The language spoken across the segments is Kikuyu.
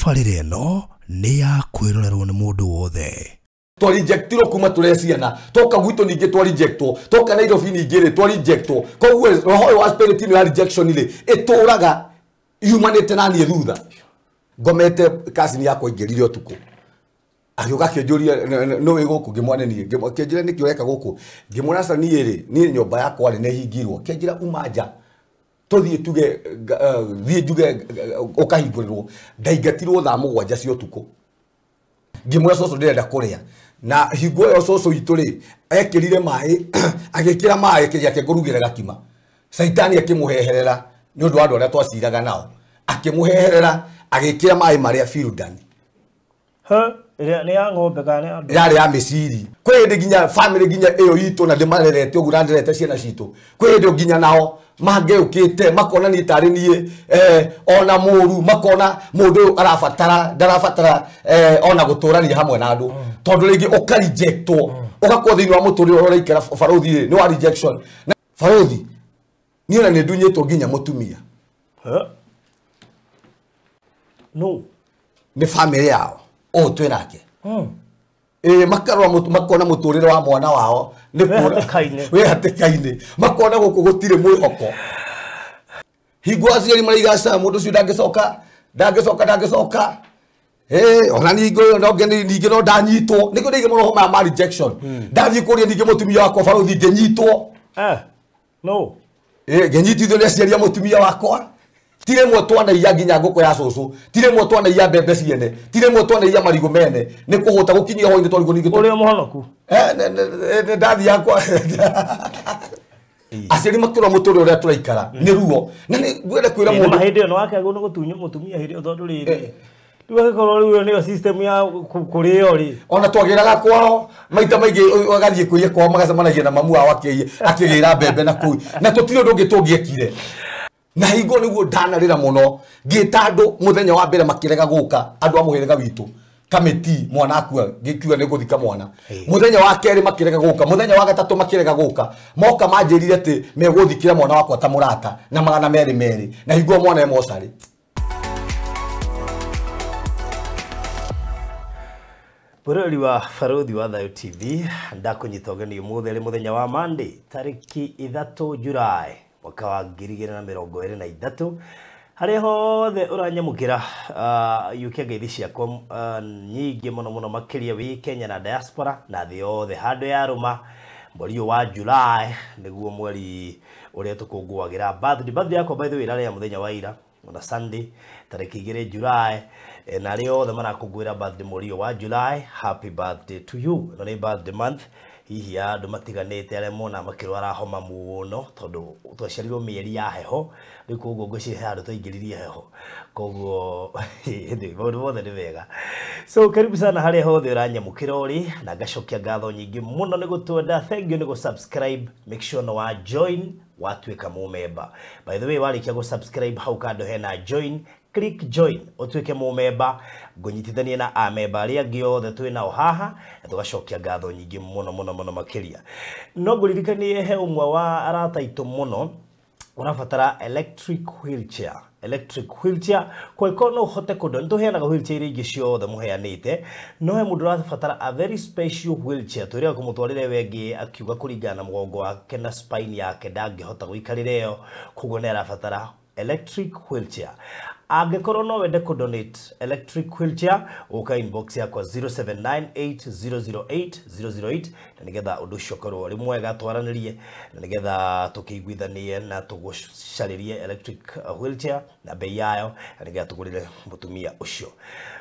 Tabarĩra ĩno nĩ ya kwĩrorerwo nĩ mũndũ wothe. Twarejectirwo kuma tũrĩ ciana, toka gwitũ ningĩ twarejectwo, toka Nairobi ningĩ rĩ twarejectwo. Koguo roho ũyũ wa spirit ĩno ya rejection rĩ ĩtũraga yumanĩte na niĩ thutha. Ngomete cousin yakwa ingĩrire ũtukũ, agĩũka akĩnjũria nũ wĩ gũkũ, ngĩmwona niĩ, akĩnjĩra nĩkĩ ũreka gũkũ, ngĩmwĩra aca niĩ rĩ, niĩ nyũmba yakwa rĩ nĩ hingirwo. Akĩnjĩra uma nja tũthiĩ tuge, thiĩ njuge ũkahingũrĩrwo. Ndaingatirwo thaa 7 cia ũtukũ, ngĩmwĩra cũcũ ndĩrenda kũrĩa. Na hingo ĩyo cũcũ witũ rĩ ekĩrire maĩ, agĩkĩra maĩ gĩake ngũrugĩre gakima. Caitani akĩmũheherera nĩ ũndũ wa andũ arĩa twaciraga nao, akĩmũheherera agĩkĩra maĩ marĩa Firudani. Ĩrĩa nĩ ya ng'ombe kana nĩ andũ? Yarĩ ya mĩciri. Kwĩ hĩndĩ nginya family nginya ĩyo itũ na ndĩmarerete ũguo na ndĩrerete ciana citũ, kwĩ hĩndĩ nginya nao mangĩũkĩte makona niĩ tarĩ niĩ ona mũru, makona mũndũ ũyũ arabatara ndarabatara ona gũtũrania hamwe na andũ, tondũ rĩngĩ ũkarejectwo, ũgakorwo thĩinĩ wa mũtũrĩre ũrĩa ũraikara barũthi rĩ, nĩ wa rejection. Na barũthi niĩ ona nĩ ndunyĩtwo nginya mũtumia. No. Nĩ family yao ũũ twĩ nake. Makarora makona mũtũrĩre wa mwana wao nĩ Wĩ kũra- hatĩka-inĩ. wĩ hatĩka-inĩ, makona gũkũ gũtirĩ mwĩhoko. Hingo aciari maraiga aca mũndũ ũcio ndangĩcoka, ndangĩcoka, ndangĩcoka. Ona ningĩ no ningĩ no ndanyitwo, nĩkĩo ndaigua maroho maya ma rejection. Ndathiĩ kũria ningĩ mũtumia wakwa barũthi ngĩnyitwo. No. Ngĩnyitithio nĩ aciari a mũtumia wakwa. Ti rĩmwe twanaiya nginya ngũkũ ya cũcũ, ti rĩmwe twanaiya mbembe ciene, ti rĩmwe twanaiya marigũ mene, nĩ kũhũta gũkinyia hwaĩ-inĩ twarigwo ningĩ Ũrĩ mũhonoku? Ndathiaga kwa aciari makĩrora mũtũrĩre ũrĩa tũraikara nĩ ruo. Na nĩ ngwenda kwĩra Ĩ, na mũndũ hĩndĩ ĩyo nĩwakĩagwo nĩ gũtunywo mũtumia hĩndĩ ĩyo tondũ rĩrĩ, rĩu angĩkorwo rĩu ĩyo nĩyo system ya kũrĩo rĩ. Ona twagĩraga kwao maita maingĩ, agathiĩ kũiya kwao magacemanagia na mamu wao akĩgĩra mbembe na kũu, na tũtirĩ ũndũ ũngĩ tũngĩekire. Na hingo nĩguo ndanarĩra mũno ngĩta andũ mũthenya wa mbere makĩrega gũka, andũ a mũhĩrĩga witũ kamĩti mwana akua, ngĩkiuga nĩ ngũthika mwana. Mũthenya wa kerĩ makĩrega gũka, mũthenya wa gatatũ makĩrega gũka, moka manjĩrire atĩ megũthikĩra mwana wakwa ta mũrata na 200 merĩ, na hingo mwana e mocarĩ. Bũrũri wa Barũthi wa Thayo TV, ndakũnyita ũgeni ũmũthĩ arĩ mũthenya wa Monday tarĩki 3 July mwaka wa 2023, harĩa hothe ũranyamũkĩra, yukia ngeithi ciakwa nyingĩ mũno mũno makĩria wĩ Kenya na diaspora na thĩ yothe handũ yarũma. Mweri ũyũ wa July nĩguo mweri ũrĩa tũkũngũagĩra birthday. Birthday yakwa by the way ĩrarĩ ya mũthenya wa ira ona Sunday tarĩki 2 July, na arĩa othe marakũngũĩra birthday mweri ũyũ wa July, happy birthday to you. Ĩno nĩ birthday month hihi ya andũ matiganĩte arĩa mona makĩrwara homa mũno tondũ twaciarirwo mĩeri ya heho, rĩu koguo ngwĩciria he handũ twaingĩririe heho, koguo maũndũ mothe nĩ mega. So karibu sana harĩa hothe ũranyamũkĩra ũrĩ, na ngacokia ngatho nyingĩ mũno nĩ gũtwenda. Thank you nĩ gũ-subscribe, make sure nĩ wa join watuĩka mũmemba. By the way, warĩkia gũ-subscribe hau kando hena join, click join ũtuĩke mũmemba, ngũnyitithanie na amemba arĩa angĩ othe twĩ nao haha, na tũgacokia ngatho nyingĩ mũno mũno mũno makĩria. No ngũririkanie he ũmwe wa arata aitũ mũno ũrabatara electric wheelchair. Electric wheelchair kweko no ũhote kũndũ, nĩ tũheanaga wheelchair iria ingĩ ciothe mũheanĩte, no he mũndũ ũrabatara a very special wheelchair, twĩrĩga kũmũtwarĩra we ĩngĩ akiuga kũringana na mũgongo wake na spine yake ndangĩhota gũikarĩra ĩyo, koguo nĩ arabatara electric wheelchair. Angĩkorwo no wende kũ donate electric wheelchair, ũka inbox yakwa 0798008008, na nĩgetha ũndũ ũcio ũkorwo ũrĩ mwega, twaranĩrie na nĩgetha tũkĩiguithanie na tũgũcarĩrie electric wheelchair na bei yayo, na nĩgetha tũgũrĩre mũtumia ũcio.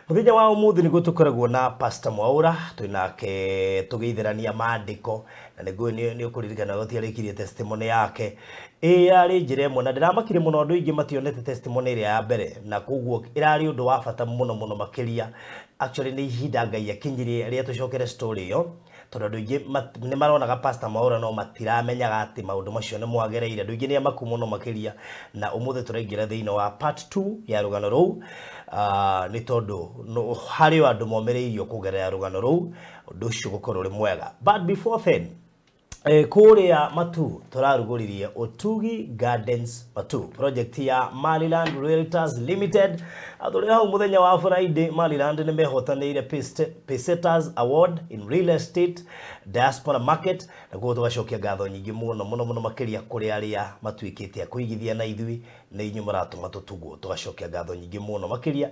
Mũthenya wa ũmũthĩ nĩguo tũkoragwo na Pastor Mwaura, twĩnake tũgĩitherania maandĩko, na nĩguo nĩ ũkũririkana gũtiarĩkirie testimony yake. Ĩ yarĩ njĩra ĩmwe na ndĩramakire mũno andũ aingĩ mationete testimony ĩrĩa ya mbere, na koguo ĩrarĩ ũndũ wa bata mũno mũno makĩria. Actually nĩ ihinda Ngai akinyirie rĩrĩa tũcokere story ĩyo, tondũ andũ aingĩ nĩ maronaga Pastor Mwaura no matiramenyaga atĩ maũndũ macio nĩ mwagereire. Andũ aingĩ nĩ amaku mũno makĩria, na ũmũthĩ tũraingĩra thĩinĩ wa part 2 ya rũgano rũu, nĩ tondũ harĩ o andũ momĩrĩirio kũgerera rũgano rũu, ũndũ ũcio ũgũkorwo ũrĩ mwega. But before then, Kũrĩa Matu tũrarugũririe Utugi Gardens Matu, project ya Maryland Realtors Limited. Tũrĩ hau mũthenya wa Friday, Maryland nĩ mehotanĩire Pesetas Award in Real Estate Diaspora Market, na koguo tũgacokia ngatho nyingĩ mũno mũno mũno makĩria kũrĩ arĩa matuĩkĩte a kũigithia na ithuĩ, nĩ inyuĩ mũratũma tũtugwo, tũgacokia ngatho nyingĩ mũno makĩria.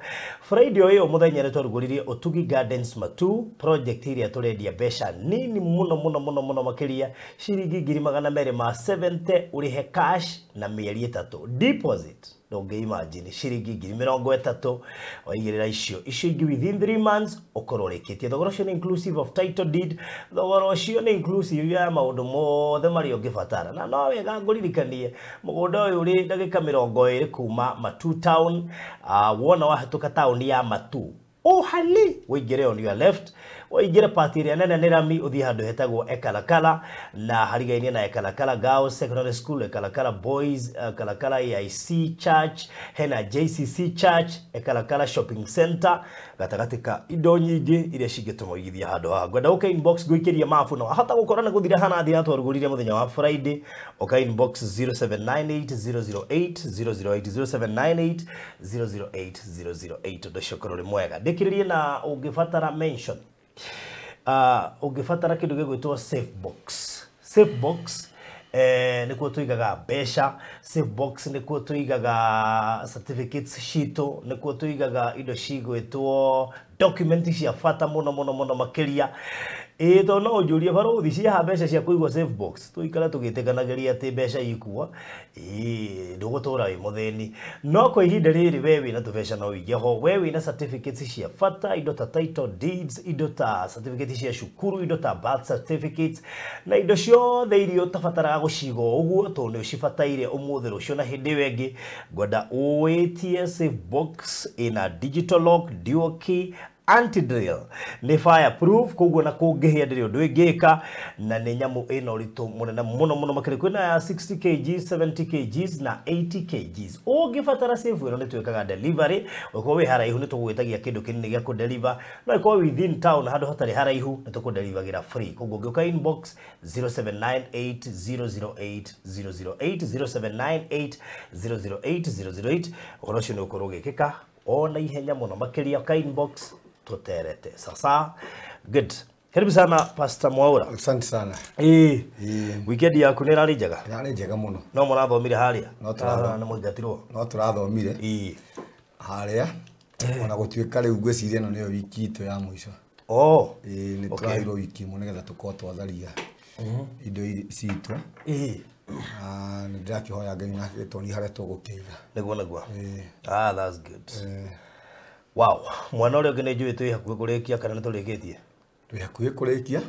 Friday o ĩyo mũthenya nĩ twarugũririe Utugi Gardens Matu, project ĩrĩa tũrendia mbeca nini mũno mũno mũno mũno makĩria, ciringi 270,000 ũrĩhe cash na mĩeri 3 deposit. Ndũngĩ imagine ciringi 30,000 waigĩrĩra icio ingĩ within 3 months ũkorwo ũrĩkĩtie. Thogora ũcio nĩ inclusive of title deed, thogora ũcio nĩ inclusive ya maũndũ mothe marĩa ũngĩbatara. Na no wega ngũririkanie mũgũnda ũyũ ũrĩ ndagĩka 20 kuma Matu town. Wona wahĩtũka taũni ya Matu ohali ũingĩre on your left, ũingĩre part ĩrĩa nene nĩ rami, ũthiĩ handũ hetagwo Ekalakala, na harigainie na Ekalakala Girls Secondary School, Ekalakala Boys, Ekalakala AIC Church, hena JCC Church, Ekalakala Shopping Center, gatagatĩ ka indo nyingĩ iria cingĩtũma ũigithie handũ haha. Ngwenda ũke inbox ngũikĩrie mabu, no hata gũkorwo nĩ gũthira hana thira twarugũririe mũthenya wa Friday. Ũka inbox 0798 008 008 0798 008 008, ũndũ ũcio ũkorwo ũrĩ mwega. Ndĩkĩrĩrie na ũngĩbatara mention, ũngĩbatara kĩndũ gĩgwĩtwo safe box. Safe box nĩkuo tũigaga mbeca, safe box nĩkuo tũigaga certificates citũ, nĩkuo tũigaga indo cigwĩtwo document cia bata mũno mũno mũno makĩria. Ĩĩ tondũ no ũnjũrie barũthi ciaha mbeca cia kũigwo safe box, tũikare tũgĩtĩkanagĩria atĩ mbeca ikuo, ĩĩ ndũgũtũra wĩ mũthĩni. No kwa ihinda rĩrĩ we wĩna tũbeca no ũige ho, we wĩna certificates cia bata, indo ta title deeds, indo ta certificates cia cukuru, indo ta birth certificates, na indo ciothe iria ũtabataraga gũciga ũguo tondũ nĩ ũcibataire ũmũthĩ, rũciũ na hĩndĩ ĩyo ĩngĩ. Ngwenda ũĩtie safe box ĩna digital lock, dual key, anti-drill, nĩ fireproof, koguo na kũngĩhĩa ndĩrĩ ũndũ ĩngĩka, na nĩ nyamũ ĩna ũritũ mũnene mũno mũno makĩria. Kwĩna ya 60 kg, 70 kg na 80 kg. Ũngĩbatara safe ĩno nĩ twĩkaga delivery, ũkorwo wĩ haraihu nĩ tũgũgwĩtagia kĩndũ kĩnini gĩa kũdeliver, no ĩkorwo within town handũ hatarĩ haraihu nĩ tũkũdeliveragĩra free. Koguo ũngĩũka inbox 0798 008 008 0798 008 008, ũhoro ũcio nĩ ũkorwo ũgĩkĩka ona ihenya mũno makĩria. Ũka inbox tuterete. Sasa good. Karibu sana Pastor Mwaura. Asante sana. Weekend yaku nĩ ĩrarĩ njega? Ĩrarĩ njega mũno. No mũrathomire harĩa? No tũrathomire. Nĩ mũingatirwo? No tũrathomire. Harĩa ona gũtuĩka rĩu ngwĩciria ĩno nĩyo wiki itũ ya mũico. Oh. Nĩ tũraheirwo wiki ĩmwe nĩgetha tũkorwo twatharia indo citũ. Nĩ ndĩrakĩhoya Ngai na gĩtũni harĩa tũgũkĩiga. Nĩguo nĩguo. Ah, that's good. Wow, mwana ũrĩa ũngĩ nĩ njũĩ twĩ hakuhĩ kũrĩkia kana nĩ tũrĩkĩtie? Twĩ hakuhĩ kũrĩkia.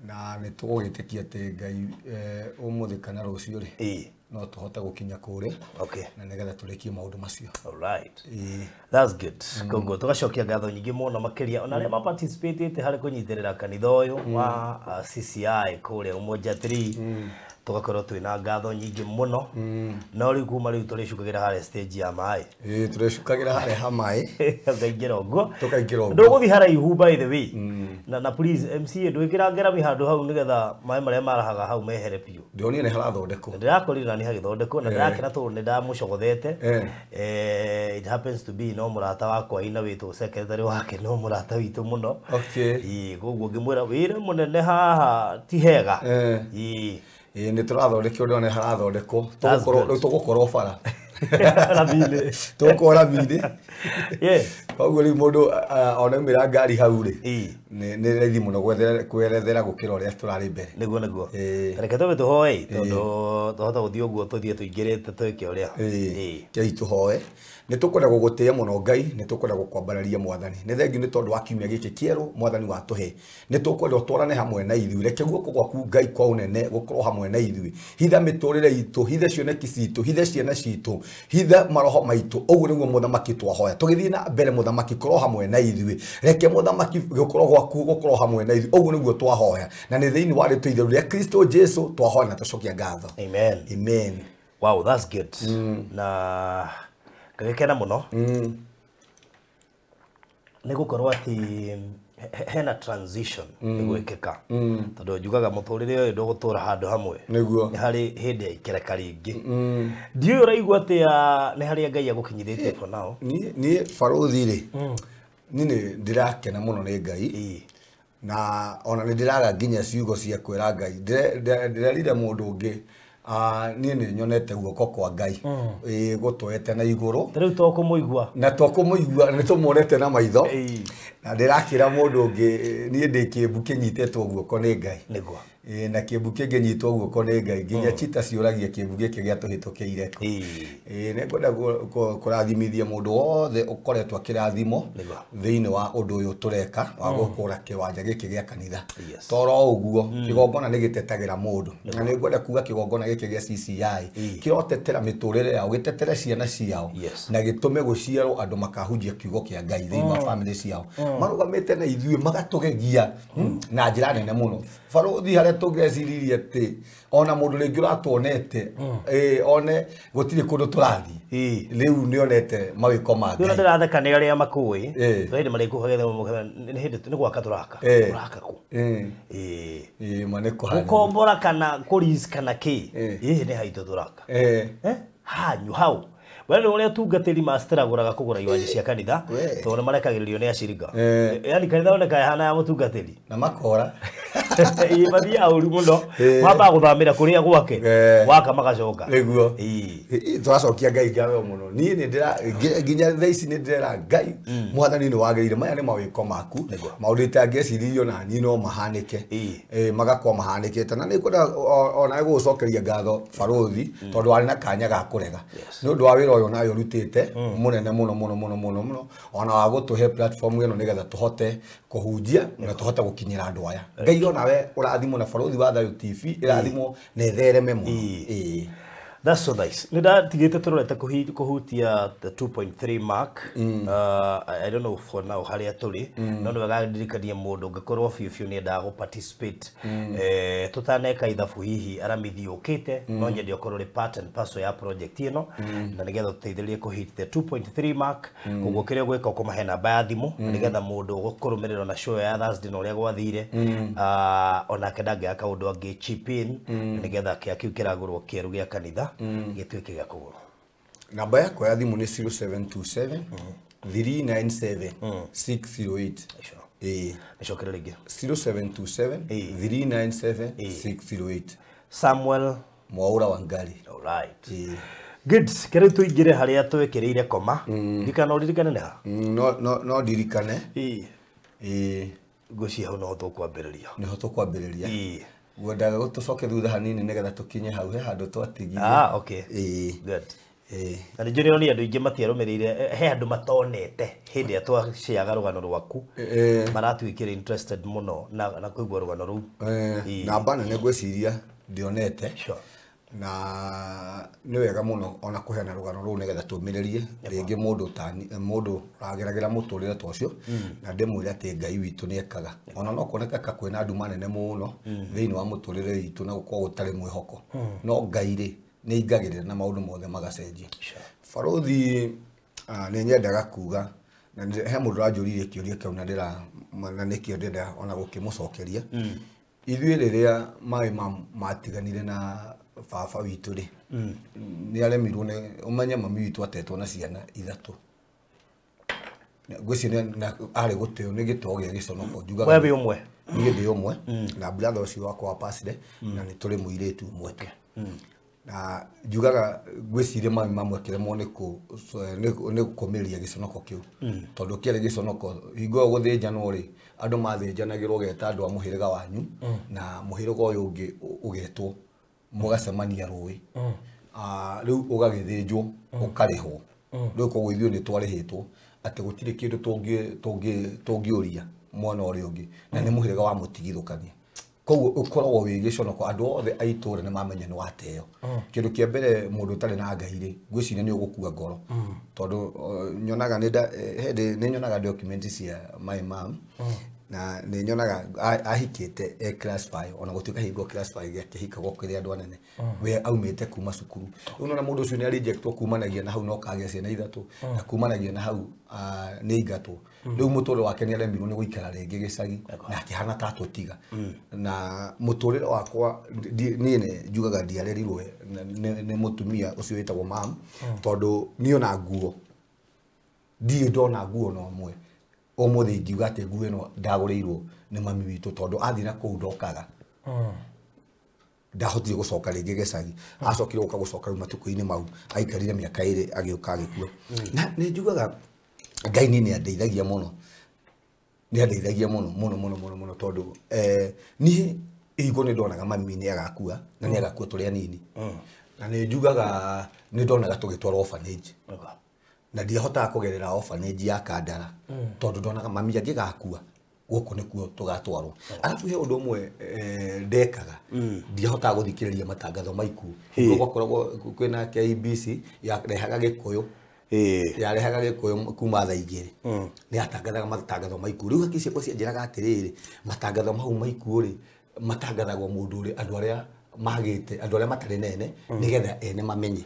Na nĩ tũgũgĩtĩkia atĩ Ngai ũmũthĩ kana rũciũ rĩ, no tũhote gũkinya kũrĩa. Okay. Na nĩgetha tũrĩkie maũndũ macio. All right. That's good. Koguo tũgacokia ngatho nyingĩ mũno makĩria ona arĩa maparticipatĩte harĩ kũnyitĩrĩra kanitha ũyũ wa CCI kũrĩa Umoja 3. Tũgakorwo twĩna ngatho nyingĩ mũno. No rĩu kuma rĩu tũrĩcukagĩra harĩa stage ya maĩ. Tũrĩcukagĩra harĩa ha maĩ. Tũkaingĩra ũguo. Tũkaingĩra ũguo. Ndũgũthiĩ haraihu by the way. Na please MCA ndwĩkĩra ngerami handũ hau nĩgetha maĩ marĩa marahaga hau mehere biũ. Ndĩronire nĩ harathondekwo. Ndĩrakorire na nĩ hagĩthondekwo na ndĩrakena tondũ nĩ ndamũcogothete. It happens to be no mũrata wakwa ina wĩtwo secretary wake no mũrata witũ mũno. Okay. Koguo ngĩmwĩra wĩra mũnene haha ti hega. Nĩ tũrathondekwo, ndĩrona nĩ harathondekwo. Rĩu tũgũkorwo bara. Rami-inĩ. Tũgũkorwo rami-inĩ. Yes. Koguo rĩu mũndũ ona aumĩra ngari hau rĩ, nĩ raithi mũno kwerethera gũkĩra ũrĩa tũrarĩ mbere. Nĩguo nĩguo. Reke twambe tũhoe tondũ twahota gũthiĩ ũguo tũthiĩ tũingĩrĩte twĩke ũrĩa. Kei tũhoe. Nĩ tũkwenda gũgũtĩĩa mũno Ngai, nĩ tũkwenda gũkwambararia Mwathani. Nĩ thengiũ nĩ tondũ wa kiumia gĩkĩ kĩerũ Mwathani watũhe. Nĩ tũkwenda ũtwarane hamwe na ithuĩ. Reke guoko gwaku Ngai kwa ũnene gũkorwo hamwe na ithuĩ. Hitha mĩtũrĩre itũ, hitha cioneki citũ, hitha ciana citũ, hitha maroho maitũ. Ũguo nĩguo Mũthamaki twahoya. Tũgĩthiĩ na mbere Mũthamaki korwo hamwe na ithuĩ. Reke Mũthamaki gũkorwo gwaku gũkorwo hamwe na ithuĩ. Ũguo nĩguo twahoya. Na nĩ thĩinĩ wa rĩtwa itheru rĩa Kristo Jesu twahoya na tũcokia ngatho. Amen. Amen. Wow, that's good. Na ngagĩkena mũno nĩ gũkorwo atĩ Hena transition ĩgwĩkĩka tondũ njugaga mũtũrĩre ũyũ ndũgũtũra handũ hamwe. Nĩguo. Nĩ harĩ hĩndĩ ya ikereka rĩngĩ. Ndiũĩ ũraigua atĩa nĩ harĩa Ngai agũkinyithĩtie for now. Niĩ barũthi rĩ, niĩ nĩ ndĩrakena mũno nĩ Ngai na ona nĩ ndĩraga nginya ciugo cia kwĩra Ngai. Ndĩrerire mũndũ ũngĩ, niĩ nĩ nyonete guoko kwa Ngai gũtwete na igũrũ. Rĩu to kũmũigua. Na to kũmũigua, nĩ tũmuonete na maitho. Na ndĩrakĩra mũndũ ũngĩ, niĩ ndĩ kĩmbu kĩnyitĩtwo guoko nĩ Ngai. Nĩguo. Na kĩmbu kĩngĩnyitwo guoko nĩ Ngai nginya chita ciũragia kĩmbu gĩkĩ gĩatũhĩtũkĩire kũ. Nĩ ngwenda kũrathimithia mũndũ wothe ũkoretwo akĩrathimwo thĩinĩ wa ũndũ ũyũ tũreka wa gũkũra kĩwanja gĩkĩ gĩa kanitha. Toro ũguo kĩgongona nĩ gĩtetagĩra mũndũ. Na nĩ ngwenda kuga kĩgongona gĩkĩ gĩa CCI kĩrotetera mĩtũrĩre yao, gĩtetere ciana ciao na gĩtũme gũciarwo andũ makahunjia kiugo kĩa Ngai thĩinĩ wa family ciao. Marũgamĩte na ithuĩ magatũgegia na njĩra nene mũno. Barũthi harĩa tũngeciririe atĩ ona mũndũ rĩngĩ ũratuonete one gũtirĩ kũndũ tũrathiĩ, rĩu nĩonete mawĩko ma Ngai. Rĩu ndĩratheka nĩ arĩa makũĩ hĩndĩ marĩkũhagĩra nĩ hĩndĩ nĩ gwaka tũraka tũraka kũ ma nĩ kũhana gũkombora kana kũlease kana kĩ ĩ nĩ haitũ tũraka hanyu hau. We nĩ ũrĩa tungatĩri masteragũraga kũgũra iwanja cia kanitha tondũ nĩ marekagĩrĩrio nĩ acirika. Yaani kanitha oneka ĩhana ya mũtungatĩri na makora mathiaga ũru mũno, mambaga gũthamĩra kũrĩa gwake waka magacoka. Nĩguo tũracokia Ngai ngatho mũno. Niĩ nĩ ndĩra nginya thaa ici nĩ ndĩrera Ngai mwathani nĩ wagĩrĩire, maya nĩ mawĩko maku, maũndũ itangĩeciririo na niĩ no mahanĩke, magakorwo mahanĩkĩte. Na nĩ ngwenda ona gũgũcokeria ngatho barũthi tondũ warĩ na kanya ga kũrega nĩ ũndũ wa wĩra ũyũ nawe ũrutĩte mũnene mũno mũno mũno mũno mũno, ona wa gũtũhe platform ĩno nĩgetha tũhote kũhunjia na tũhote gũkinyĩra andũ aya. Ngai onawe ũrathimwo na barũthi wa Thayũ TV ĩrathimwo na ĩthereme mũno. That's so nice. Nĩ ndatigĩte tũrorete kũhutia the 2.3 mark. I don't know for now harĩa tũrĩ, no nĩ wega ndirikanie mũndũ ũngĩkorwo biũ biũ nĩendaga gũ participate tũtaneka ithabu hihi aramithi yũkĩte, no nyende ũkorwo ũrĩ part and parcel ya project ĩno na nĩgetha tũteithĩrĩrie kũ hit the 2.3 mark. Koguo kĩrĩa ũgwĩka ũkũmahe namba ya thimũ nĩgetha mũndũ ũgũkũrũmĩrĩra na show ya Thursday na ũrĩa gwathire, onake ndangĩaga kaũndũ angĩ chip in nĩgetha kĩa kĩu kĩragũrwo kĩerũ gĩa kanitha gĩtuĩke gĩa kũgũrwo. Namba yakwa ya thimũ nĩ 0727 397 608. Nĩcokere rĩngĩ. 0727 397 608. Samuel Mwaura Wangari. All right. Good. Kĩrĩu tũingĩre harĩa twĩkĩrĩire koma. Ririkana ũririkane nĩ ha? No ndirikane. Ngwĩciria hau noho tũkwambĩrĩria. Nĩho tũkwambĩrĩria. Ngwendaga gũtũcoke thutha hanini nĩgetha tũkinye hau he handũ twatigire. Okay. Good. Na nĩ njũĩ nĩ andũ aingĩ matiarũmĩrĩire, he andũ matonete hĩndĩ ĩrĩa twaciaga rũgano rwaku maratuĩkire interested mũno na kũigua rũgano rũu. Namba nene ngwĩciria ndionete. Na nĩ wega mũno ona kũheana rũgano rũu nĩgetha tũmĩrĩrie rĩngĩ mũndũ mũndũ ũrageragĩra mũtũrĩre ta ũcio, na ndĩmwĩre atĩ Ngai witũ nĩ ekaga. Ona no kuoneka ka kwĩna nduma nene mũno thĩinĩ wa mũtũrĩre witũ na gũkorwo gũtarĩ mwĩhoko, no Ngai rĩ nĩ aingagĩrĩra na maũndũ mothe magacenjia. Barũthi nĩ nyendaga kuga na he mũndũ ũranjũririe kĩũria kĩu na ndĩra na nĩkĩo ndĩrenda ona gũkĩmũcokeria. Ithuĩ rĩrĩa maĩ matiganire na baba witũ rĩ, nĩ aremirwo nĩ ũmenye mami witũ atetwo na ciana ithatũ. Ngwĩciria arĩ gũteo nĩ gĩtoo gĩa gĩconoko. Njugaga We wĩ ũmwe? Niĩ ndĩ ũmwe na brother ũcio wakwa wa pasire na nĩ tũrĩ mũirĩtu ũmwe tu. Na njugaga ngwĩciria mami mamwe akĩremwo nĩ kũmĩria gĩconoko kĩu tondũ kĩarĩ gĩconoko. Hingo ĩyo gũthĩnjanwo rĩ, andũ mathĩnjanagĩrwo ũgeta andũ a mũhĩrĩga wanyu na mũhĩrĩga ũyũ ũngĩ ũgetwo mũgacemania rũĩ. Rĩu ũgagĩthĩnjwo ũkarĩhwo. Rĩu koguo ithuĩ nĩ twarĩhĩtwo atĩ gũtirĩ kĩndũ tũngĩũria mwana ũrĩa ũngĩ na nĩ mũhĩrĩga wa mũtigithũkania. Koguo ũkoragwo wĩ gĩconoko, andũ othe a itũũra nĩ mamenya nĩ wateo. Kĩndũ kĩa mbere mũndũ ũtarĩ na Ngai rĩ, ngwĩciria nĩ ũgũkua ngoro tondũ nyonaga nĩ nyonaga document cia my mom Na nĩ nyonaga ahikĩte e class 5 ona gũtuĩka hingo class 5 gĩakĩhikagwo kũrĩ andũ anene we aumĩte kuma cukuru. Rĩu nona mũndũ ũcio nĩ arejectwo kumanagia na hau no kagĩa ciana ithatũ na kumanagia na hau nĩ ingatwo. Rĩu mũtũrĩre wake nĩ aremirwo nĩ gũikara rĩngĩ gĩcagi na akĩhana ta atũtiga. Na mũtũrĩre wakwa niĩ nĩ njugaga ndiarerirwo nĩ mũtumia ũcio wĩtagwo mam tondũ niĩ ona nguo ndirĩ ndona nguo na ũmwe. Ũmũthĩ ingiuga atĩ nguo ĩno ndagũrĩirwo nĩ mami witũ tondũ athiĩ na kũu ndokaga. Ndahotire gũcoka rĩngĩ gĩcagi. Acokire gũka gũcoka rĩu matukũ-inĩ mau aikarire mĩaka ĩrĩ agĩũka agĩkua. Na nĩ njugaga Ngai niĩ nĩ andeithagia mũno. Nĩ andeithagia mũno mũno mũno mũno mũno tondũ niĩ hingo nĩ ndonaga mami nĩ agakua na nĩ agakua tũrĩ anini. Na nĩ njugaga nĩ ndonaga tũgĩtwarwo orphanage. Na ndiahotaga kũgerera orphanage ya Kandara tondũ ndonaga mami angĩgakua gũkũ nĩkuo tũgatwarwo. Arabu he ũndũ ũmwe ndekaga ndiahotaga gũthikĩrĩria matangatho ma ikuũ. Gwakoragwo kwĩna KBC yarehaga Gĩkũyũ. Yarehaga Gĩkũyũ kuma thaa igĩrĩ. Nĩ yatangathaga matangatho ma ikuũ. Rĩu hakiri ciakwa cianjĩraga atĩrĩrĩ, matangatho mau ma ikuũ rĩ matangathagwo mũndũ ũrĩa andũ arĩa magĩte andũ arĩa matarĩ nene nĩgetha ene mamenye.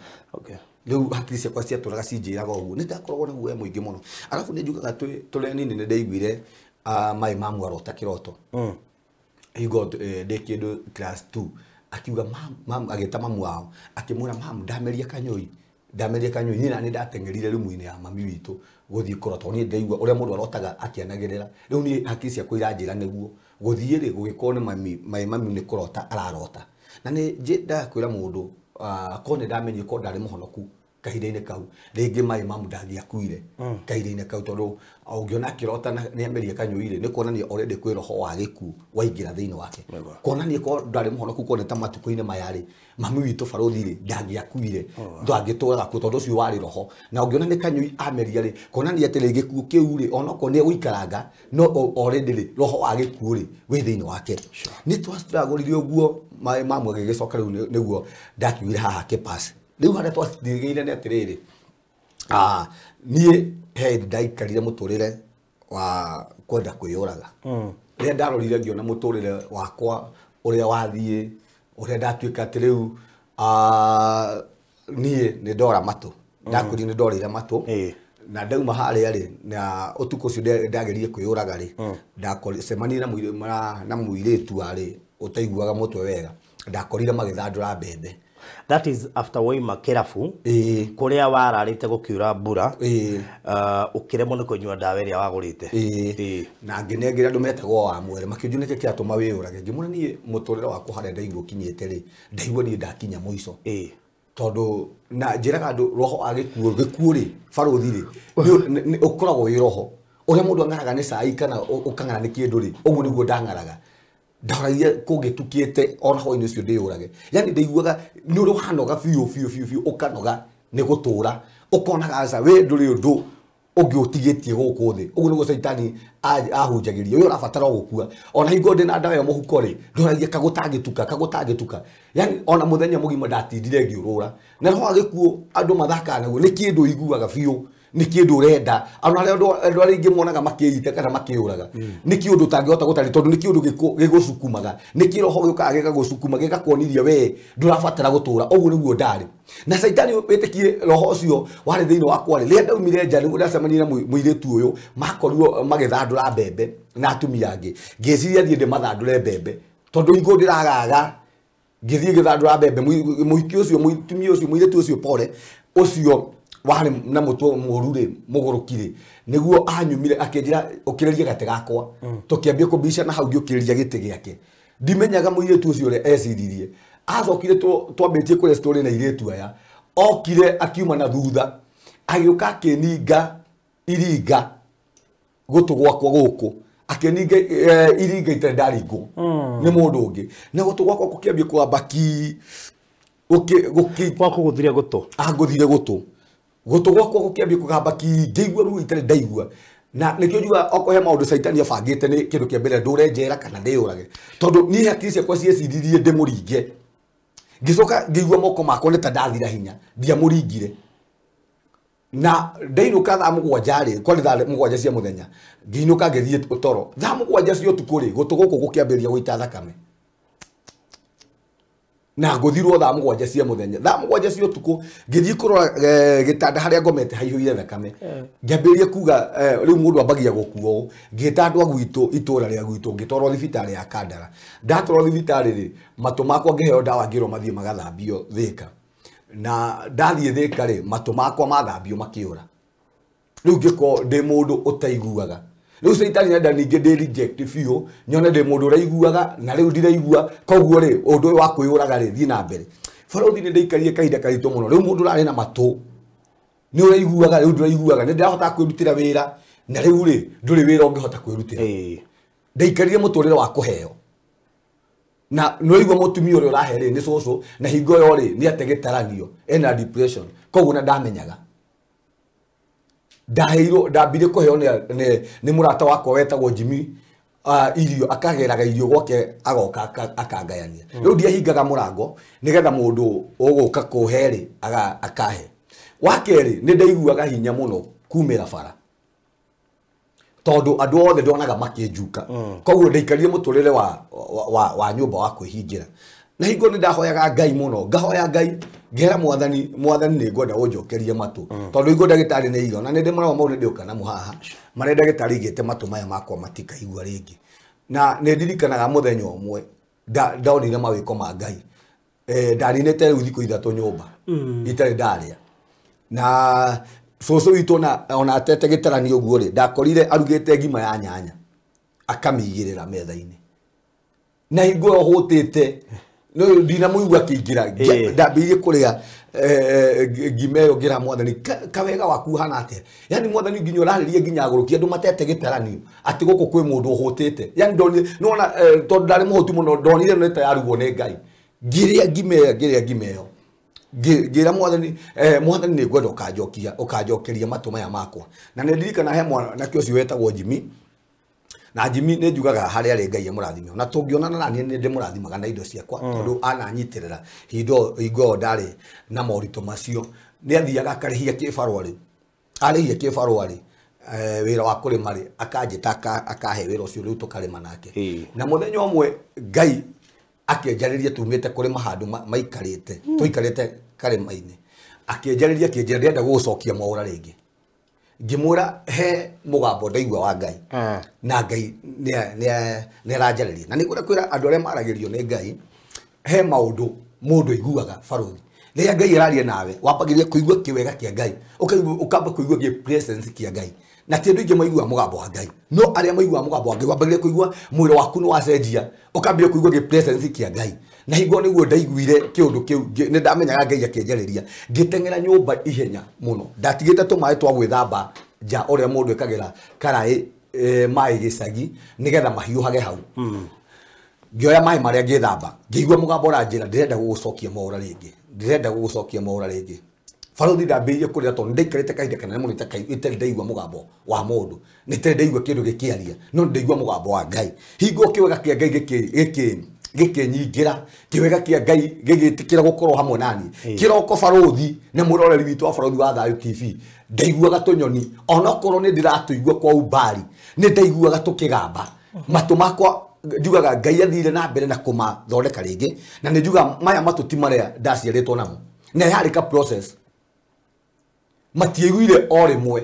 Rĩu hakiri ciakwa ciatũraga cinjĩraga ũguo. Nĩ ndakoragwo na guoya mũingĩ mũno. Arabu nĩ njugaga tũrĩ anini nĩ ndaiguire maĩ ma mwarota kĩroto. Hingo ndĩ kĩndũ class 2 akiuga mam agĩta mamu wao akĩmwĩra mam ndameria kanyũi. Ndameria kanyũi niĩ na nĩ ndateng'erire rumu-inĩ ya mami witũ gũthiĩ kũrota. Niĩ ndaigua ũrĩa mũndũ arotaga akĩanagĩrĩra. Rĩu niĩ hakiri ciakwa iranjĩra nĩguo gũthiĩ rĩ gũgĩkorwo nĩ mami maĩ mami nĩ kũrota ararota. Na nĩ ndendaga kwĩra mũndũ korwo nĩ ndamenyire korwo ndarĩ mũhonoku kahinda-inĩ kau rĩngĩ maĩ mamu ndangĩakuire kahinda-inĩ kau tondũ ũngĩona akĩrota nĩ ameria kanyũi rĩ nĩ kuonania already kwĩ roho wa gĩkuũ waingĩra thĩinĩ wake. Kuonania korwo ndarĩ mũhonoku korwo nĩ ta matukũ-inĩ maya rĩ mami witũ barũthi rĩ ndangĩakuire ndangĩtũraga kuo tondũ ũcio warĩ roho. Na ũngĩona nĩ kanyũi ameria rĩ kuonania atĩ rĩngĩ gĩkuũ kĩu rĩ onokorwo nĩ egũikaranga no already rĩ roho wa gĩkuũ rĩ wĩ thĩinĩ wake. Nĩ twastragũrire ũguo maĩ mamu agĩgĩcoka rĩu nĩguo ndakiugire haha kĩpass. Rĩu harĩa twathigĩire nĩ atĩrĩrĩ niĩ he hĩndĩ ndaikarire mũtũrĩre wa kwenda kwĩyũraga. Rĩrĩa ndarorire ngĩona mũtũrĩre wakwa ũrĩa wathiĩ ũrĩa ndatuĩka atĩ rĩu niĩ nĩ ndora matũ. Ndakũrire nĩ ndorĩire matũ. Na ndauma harĩa rĩ na ũtukũ ũcio ndageririe kwĩyũraga rĩ ndacemanirie na mũirĩtu warĩ ũtaiguaga mũtwe wega. Ndakorire magĩthandũra mbembe. That is after waima kĩrabu kũrĩa wararĩte gũkiura mbura ũkĩremwo nĩ kũnyua ndawa ĩrĩa wagũrĩte. Na ngĩnengera andũ metagwo wa mwere makĩnjũria nĩkĩ kĩratũma wĩyũrage. Ngĩmwĩra niĩ mũtũrĩre wakwa harĩa ndaigua ũkinyĩte rĩ ndaigua niĩ ndakinya mũico. Tondũ na njĩraga andũ roho wa gĩkuũ gĩkuũ rĩ barũthi rĩ ũkoragwo wĩ roho ũrĩa mũndũ ang'araga nĩ cai kana ũkang'ara nĩ kĩndũ rĩ ũguo nĩguo ndang'araga. Ndahoragia kũngĩtukĩte ona hwaĩ-inĩ ũcio ndĩyũrage. Yani ndaiguaga nĩ ũrĩ wanoga biũ biũ biũ biũ ũkanoga nĩ gũtũra ũkonaga aca we ndũrĩ ũndũ ũngĩ ũtigĩtie gũkũ thĩ. Ũguo nĩguo caitani ahunjagĩria we ũrabatara gũkua. Ona hingo ndĩ na ndawa ĩyo mũhuko rĩ ndoragia kagũtangĩtuka kagũtangĩtuka. Yani ona mũthenya mũgima ndatindire ngĩũrũra. Na roho wa gĩkuũ andũ mathakaga naguo nĩ kĩndũ ũiguaga biũ nĩ kĩndũ ũrenda. Ona arĩa andũ arĩa aingĩ monaga makĩita kana makĩũraga nĩ kĩũndũ ũtangĩhota gũtarĩ tondũ nĩ kĩũndũ gĩgũcukumaga nĩ kĩroho gĩũkaga gĩgagũcukuma gĩgakuonithia we ndũrabatara gũtũra. Ũguo nĩguo ndarĩ. Na caitani wĩtĩkie roho ũcio warĩ thĩinĩ wakwa rĩ rĩrĩa ndaumire nja nĩguo ndacemanirie na mũirĩtu ũyũ makorirwo magĩthandũra mbembe na atumia angĩ. Ngĩciria thiĩ ndĩmathandũre mbembe tondũ hingo ndĩragaga ngĩthiĩ ngĩthandũra mbembe mũhiki ũcio mũtumia ũcio mũirĩtu ũcio pore ũcio warĩ na mũtwe mũru rĩ mũgũrũki rĩ nĩguo anyumire akĩnjĩra ũkĩrĩrie gatĩ gakwa. Tũkĩambia kũmbicana hau ngĩũkĩrĩria gĩtĩ gĩake. Ndimenyaga mũirĩtu ũcio ũrĩa eciririe. Acokire twambĩtie kũrĩa story na airĩtu aya okire akiuma na thutha agĩũka akĩninga iringa gũtũ gwakwa gũkũ akĩninga iringa itarĩ ndaringwo nĩ mũndũ ũngĩ na gũtũ gwakwa gũkĩambia kũgamba ki gwakũgũthire gũtũ angũthire gũtũ gũtũ gwakwa gũkĩambia kũgamba ki ngĩigua ruo itarĩ ndaigua. Na nĩkĩo njugaga okorwo he maũndũ caitani abangĩte nĩ kĩndũ kĩa mbere ndũre njera kana ndĩyũrage tondũ niĩ hakiri ciakwa cieciririe ndĩmũringe. Ngĩcoka ngĩigua moko makwa nĩ ta ndathira hinya ndiamũringire. Na ndainuka thaa mũgwanja rĩ, kwarĩ thaa mũgwanja cia mũthenya, ngĩinũka ngĩthiĩ toro. Thaa mũgwanja cia ũtukũ rĩ, gũtũ gũkũ gũkĩambĩrĩria gũita thakame. Na ngũthirwo thaa mũgwanja cia mũthenya. Thaa mũgwanja cia ũtukũ ngĩthiĩ kũrora gĩtanda harĩa ngomete haihũire thakame. Ngĩambĩrĩria kuga rĩu mũndũ ambagia gũkua ũũ. Ngĩta andũ a gwitũ itũra rĩa gwitũ, ngĩtwarwo thibitarĩ ya Kandara. Ndatwarwo thibitarĩ rĩ, matũ makwa ngĩheo ndawa ngĩrwo mathiĩ magathambio Thĩka. Na ndathiĩ Thĩka rĩ, matũ makwa mathambio makĩũra. Rĩu ngĩkorwo ndĩ mũndũ ũtaiguaga. Rĩu caitani nenda ningĩ ndĩ reject biũ, nyone ndĩ mũndũ ũraiguaga na rĩu ndiraigua, koguo rĩ ũndũ ũyũ wa kwĩyũraga rĩ thiĩ na mbere. Barũthi nĩ ndaikarire kahinda karitũ mũno. Rĩu mũndũ ũrarĩ na matũ nĩ ũraiguaga, rĩu ndũraiguaga, nĩ ndĩrahota kwĩrutĩra wĩra na rĩu rĩ ndũrĩ wĩra ũngĩhota kwĩrutĩra. Ndaikarire mũtũrĩre wa kũheo. Na nĩwaigua mũtumia ũrĩa ũrahe rĩ nĩ cũcũ, na hingo ĩyo rĩ nĩ ate gĩtaranio, ena depression, koguo na ndamenyaga. Ndaheirwo, ndambire kũheo nĩ mũrata wakwa wetagwo Jimmy, irio, akageraga irio gwake agoka akangayania. Rĩu ndiahingaga mũrango nĩgetha mũndũ ũgũka kũhe rĩ akahe. Wa kerĩ nĩ ndaiguaga hinya mũno kumĩra bara, tondũ andũ othe ndonaga makĩnjuka. Koguo ndaikarire mũtũrĩre wa nyũmba wa kwĩhingĩra. Na hingo nĩ ndahoyaga Ngai mũno, ngahoya Ngai ngera mwathani, mwathani nĩ ngwenda ũnjokerie matũ. Tondũ hingo ndagĩtarĩ nĩ iga, na nĩ ndĩmũraga mau nĩ ndĩũka namo haha, marĩa ndagĩtarĩ aigĩte matũ maya makwa matikaigua rĩngĩ. Na nĩ ndirikanaga mũthenya ũmwe ndonire mawĩko ma Ngai. Ndaninĩte rĩu thikũ ithatũ nyũmba itarĩ ndarĩa. Na cũcũ witũ ona atete gĩtaranio ũguo rĩ, ndakorire arugĩte ngima ya nyanya akamĩigĩrĩra metha-inĩ. Na hingo ĩyo hũtĩte ndinamũigua akĩingĩra, ndambĩrĩirie kũrĩa ngima ĩyo ngĩra mwathani, kawega waku ũhana atĩa? Yani mwathani nginya ũrarĩria nginya agũrũki andũ matete gĩtaranio atĩ gũkũ kwĩ mũndũ ũhũtĩte. Yani ndonire, nĩwona tondũ ndarĩ mũhũtu mũno, ndonire nĩ ta yarugwo nĩ Ngai. Ngĩrĩa ngima ĩyo, ngĩrĩa ngima ĩyo. Ngĩra mwathani, mwathani nĩ ngwenda ũkanjokeria matũ maya makwa. Na nĩ ndirikana he mwanake ũcio wetagwo Jimmy. Na Jimmy nĩ njugaga harĩa arĩ Ngai amũrathime. Na tũngĩonana na niĩ nĩ ndĩmũrathimaga na indo ciakwa, tondũ ananyitĩrĩra hingo ĩyo ndarĩ na moritũ macio. Nĩ athiaga akarĩhia kĩbarũa rĩ, arĩhia kĩbarũa rĩ, wĩra wa kũrĩma rĩ, akanjĩta akahe wĩra ũcio rĩu tũkarĩma nake. Na mũthenya ũmwe Ngai akĩnjarĩria tumĩte kũrĩma handũ maikarĩte, tũikarĩte karĩma-inĩ. Akĩnjarĩria akĩnjĩra ndĩrenda gũgũcokia Mwaũra rĩngĩ. Ngĩmwĩra he mũgambo ndaigua wa Ngai. Na Ngai nĩ aranjarĩria. Na nĩngwenda kwĩra andũ arĩa maragĩrio nĩ Ngai, he maũndũ mũndũ aiguaga barũthi. Rĩrĩa Ngai araria nawe, wambagĩrĩria kũigua kĩwega kĩa Ngai, ũkamba kũigua gĩ presence kĩa Ngai. Na ti andũ aingĩ maiguaga mũgambo wa Ngai. No arĩa maiguaga mũgambo wa Ngai, wambagĩrĩria kũigua mwĩrĩ waku nĩ wacenjia, ũkambĩrĩria kũigua gĩ presence kĩa Ngai. Na hingo nĩguo ndaiguire kĩũndũ kĩu, nĩ ndamenyaga Ngai akĩnjarĩria. Ngĩteng'era nyũmba ihenya mũno. Ndatigĩte tũmaĩ twa gwĩthamba nja ũrĩa mũndũ ĩkagĩra karaĩ maĩ gĩcagi nĩgetha mahiũhage hau. Ngĩoya maĩ marĩa ngĩthamba, ngĩigua mũgambo ũranjĩra ndĩrenda gũgũcokia Mwaũra rĩngĩ, ndĩrenda gũgũcokia Mwaũra rĩngĩ. Barũthi ndambĩrĩirie kũrĩra tondũ nĩndaikarĩte kahinda kanene mũno itarĩ ndaigua mũgambo wa mũndũ, nĩ ndaigua kĩndũ gĩkĩaria, no ndaigua mũgambo wa Ngai. Hingo kĩwega kĩa Ngai gĩkĩnyingĩra, kĩwega kĩa Ngai gĩgĩtĩkĩra gũkorwo hamwe nani. Kĩroko barũthi na mũroreri witũ wa Barũthi wa Thayũ TV, ndaiguaga tũnyoni onokorwo nĩ ndĩratũigua kwa umbari, nĩ ndaiguaga tũkĩgamba. Matũ makwa njugaga Ngai athire na mbere na kũmathondeka rĩngĩ, na nĩ njugaga maya matũ ti marĩa ndaciarĩtwo namo. Na yarĩ ka process. Matiaiguire o rĩmwe,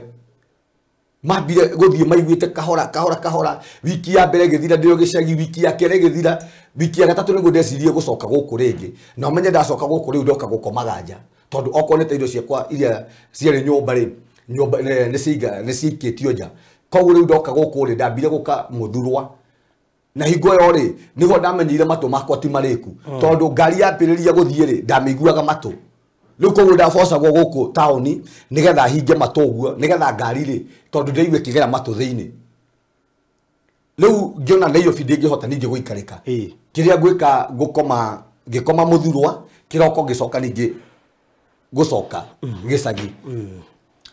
mambire gũthiĩ maiguĩte kahora kahora kahora. Wiki ya mbere ĩgĩthira ndĩrĩ gĩcagi, wiki ya kerĩ ĩgĩthira, wiki ya gatatũ nĩguo ndecirie gũcoka gũkũ rĩngĩ. Na ũmenye ndacoka gũkũ rĩu ndoka gũkomaga nja, tondũ okorwo nĩ ta indo ciakwa iria ciarĩ nyũmba rĩ, nyũmba nĩ ciikĩtio nja. Koguo rĩu ndoka gũkũ rĩ, ndambire gũka mũthurwa. Na hingo ĩyo rĩ, nĩguo ndamenyire matũ makwa ti marĩku, tondũ ngari yambĩrĩria gũthiĩ rĩ, ndamĩiguaga matũ. Rĩu koguo ndabocagwo gũkũ taũni nĩgetha hinge matũ ũguo, nĩgetha ngari rĩ, tondũ ndĩraigua ĩkĩgera matũ thĩinĩ. Rĩu ngĩona Nairobi ndĩngĩhota ningĩ gũikarĩka. Kĩrĩa ngwĩka ngũkoma, ngĩkoma mũthurwa, kĩroko ngĩcoka ningĩ gũcoka gĩcagi.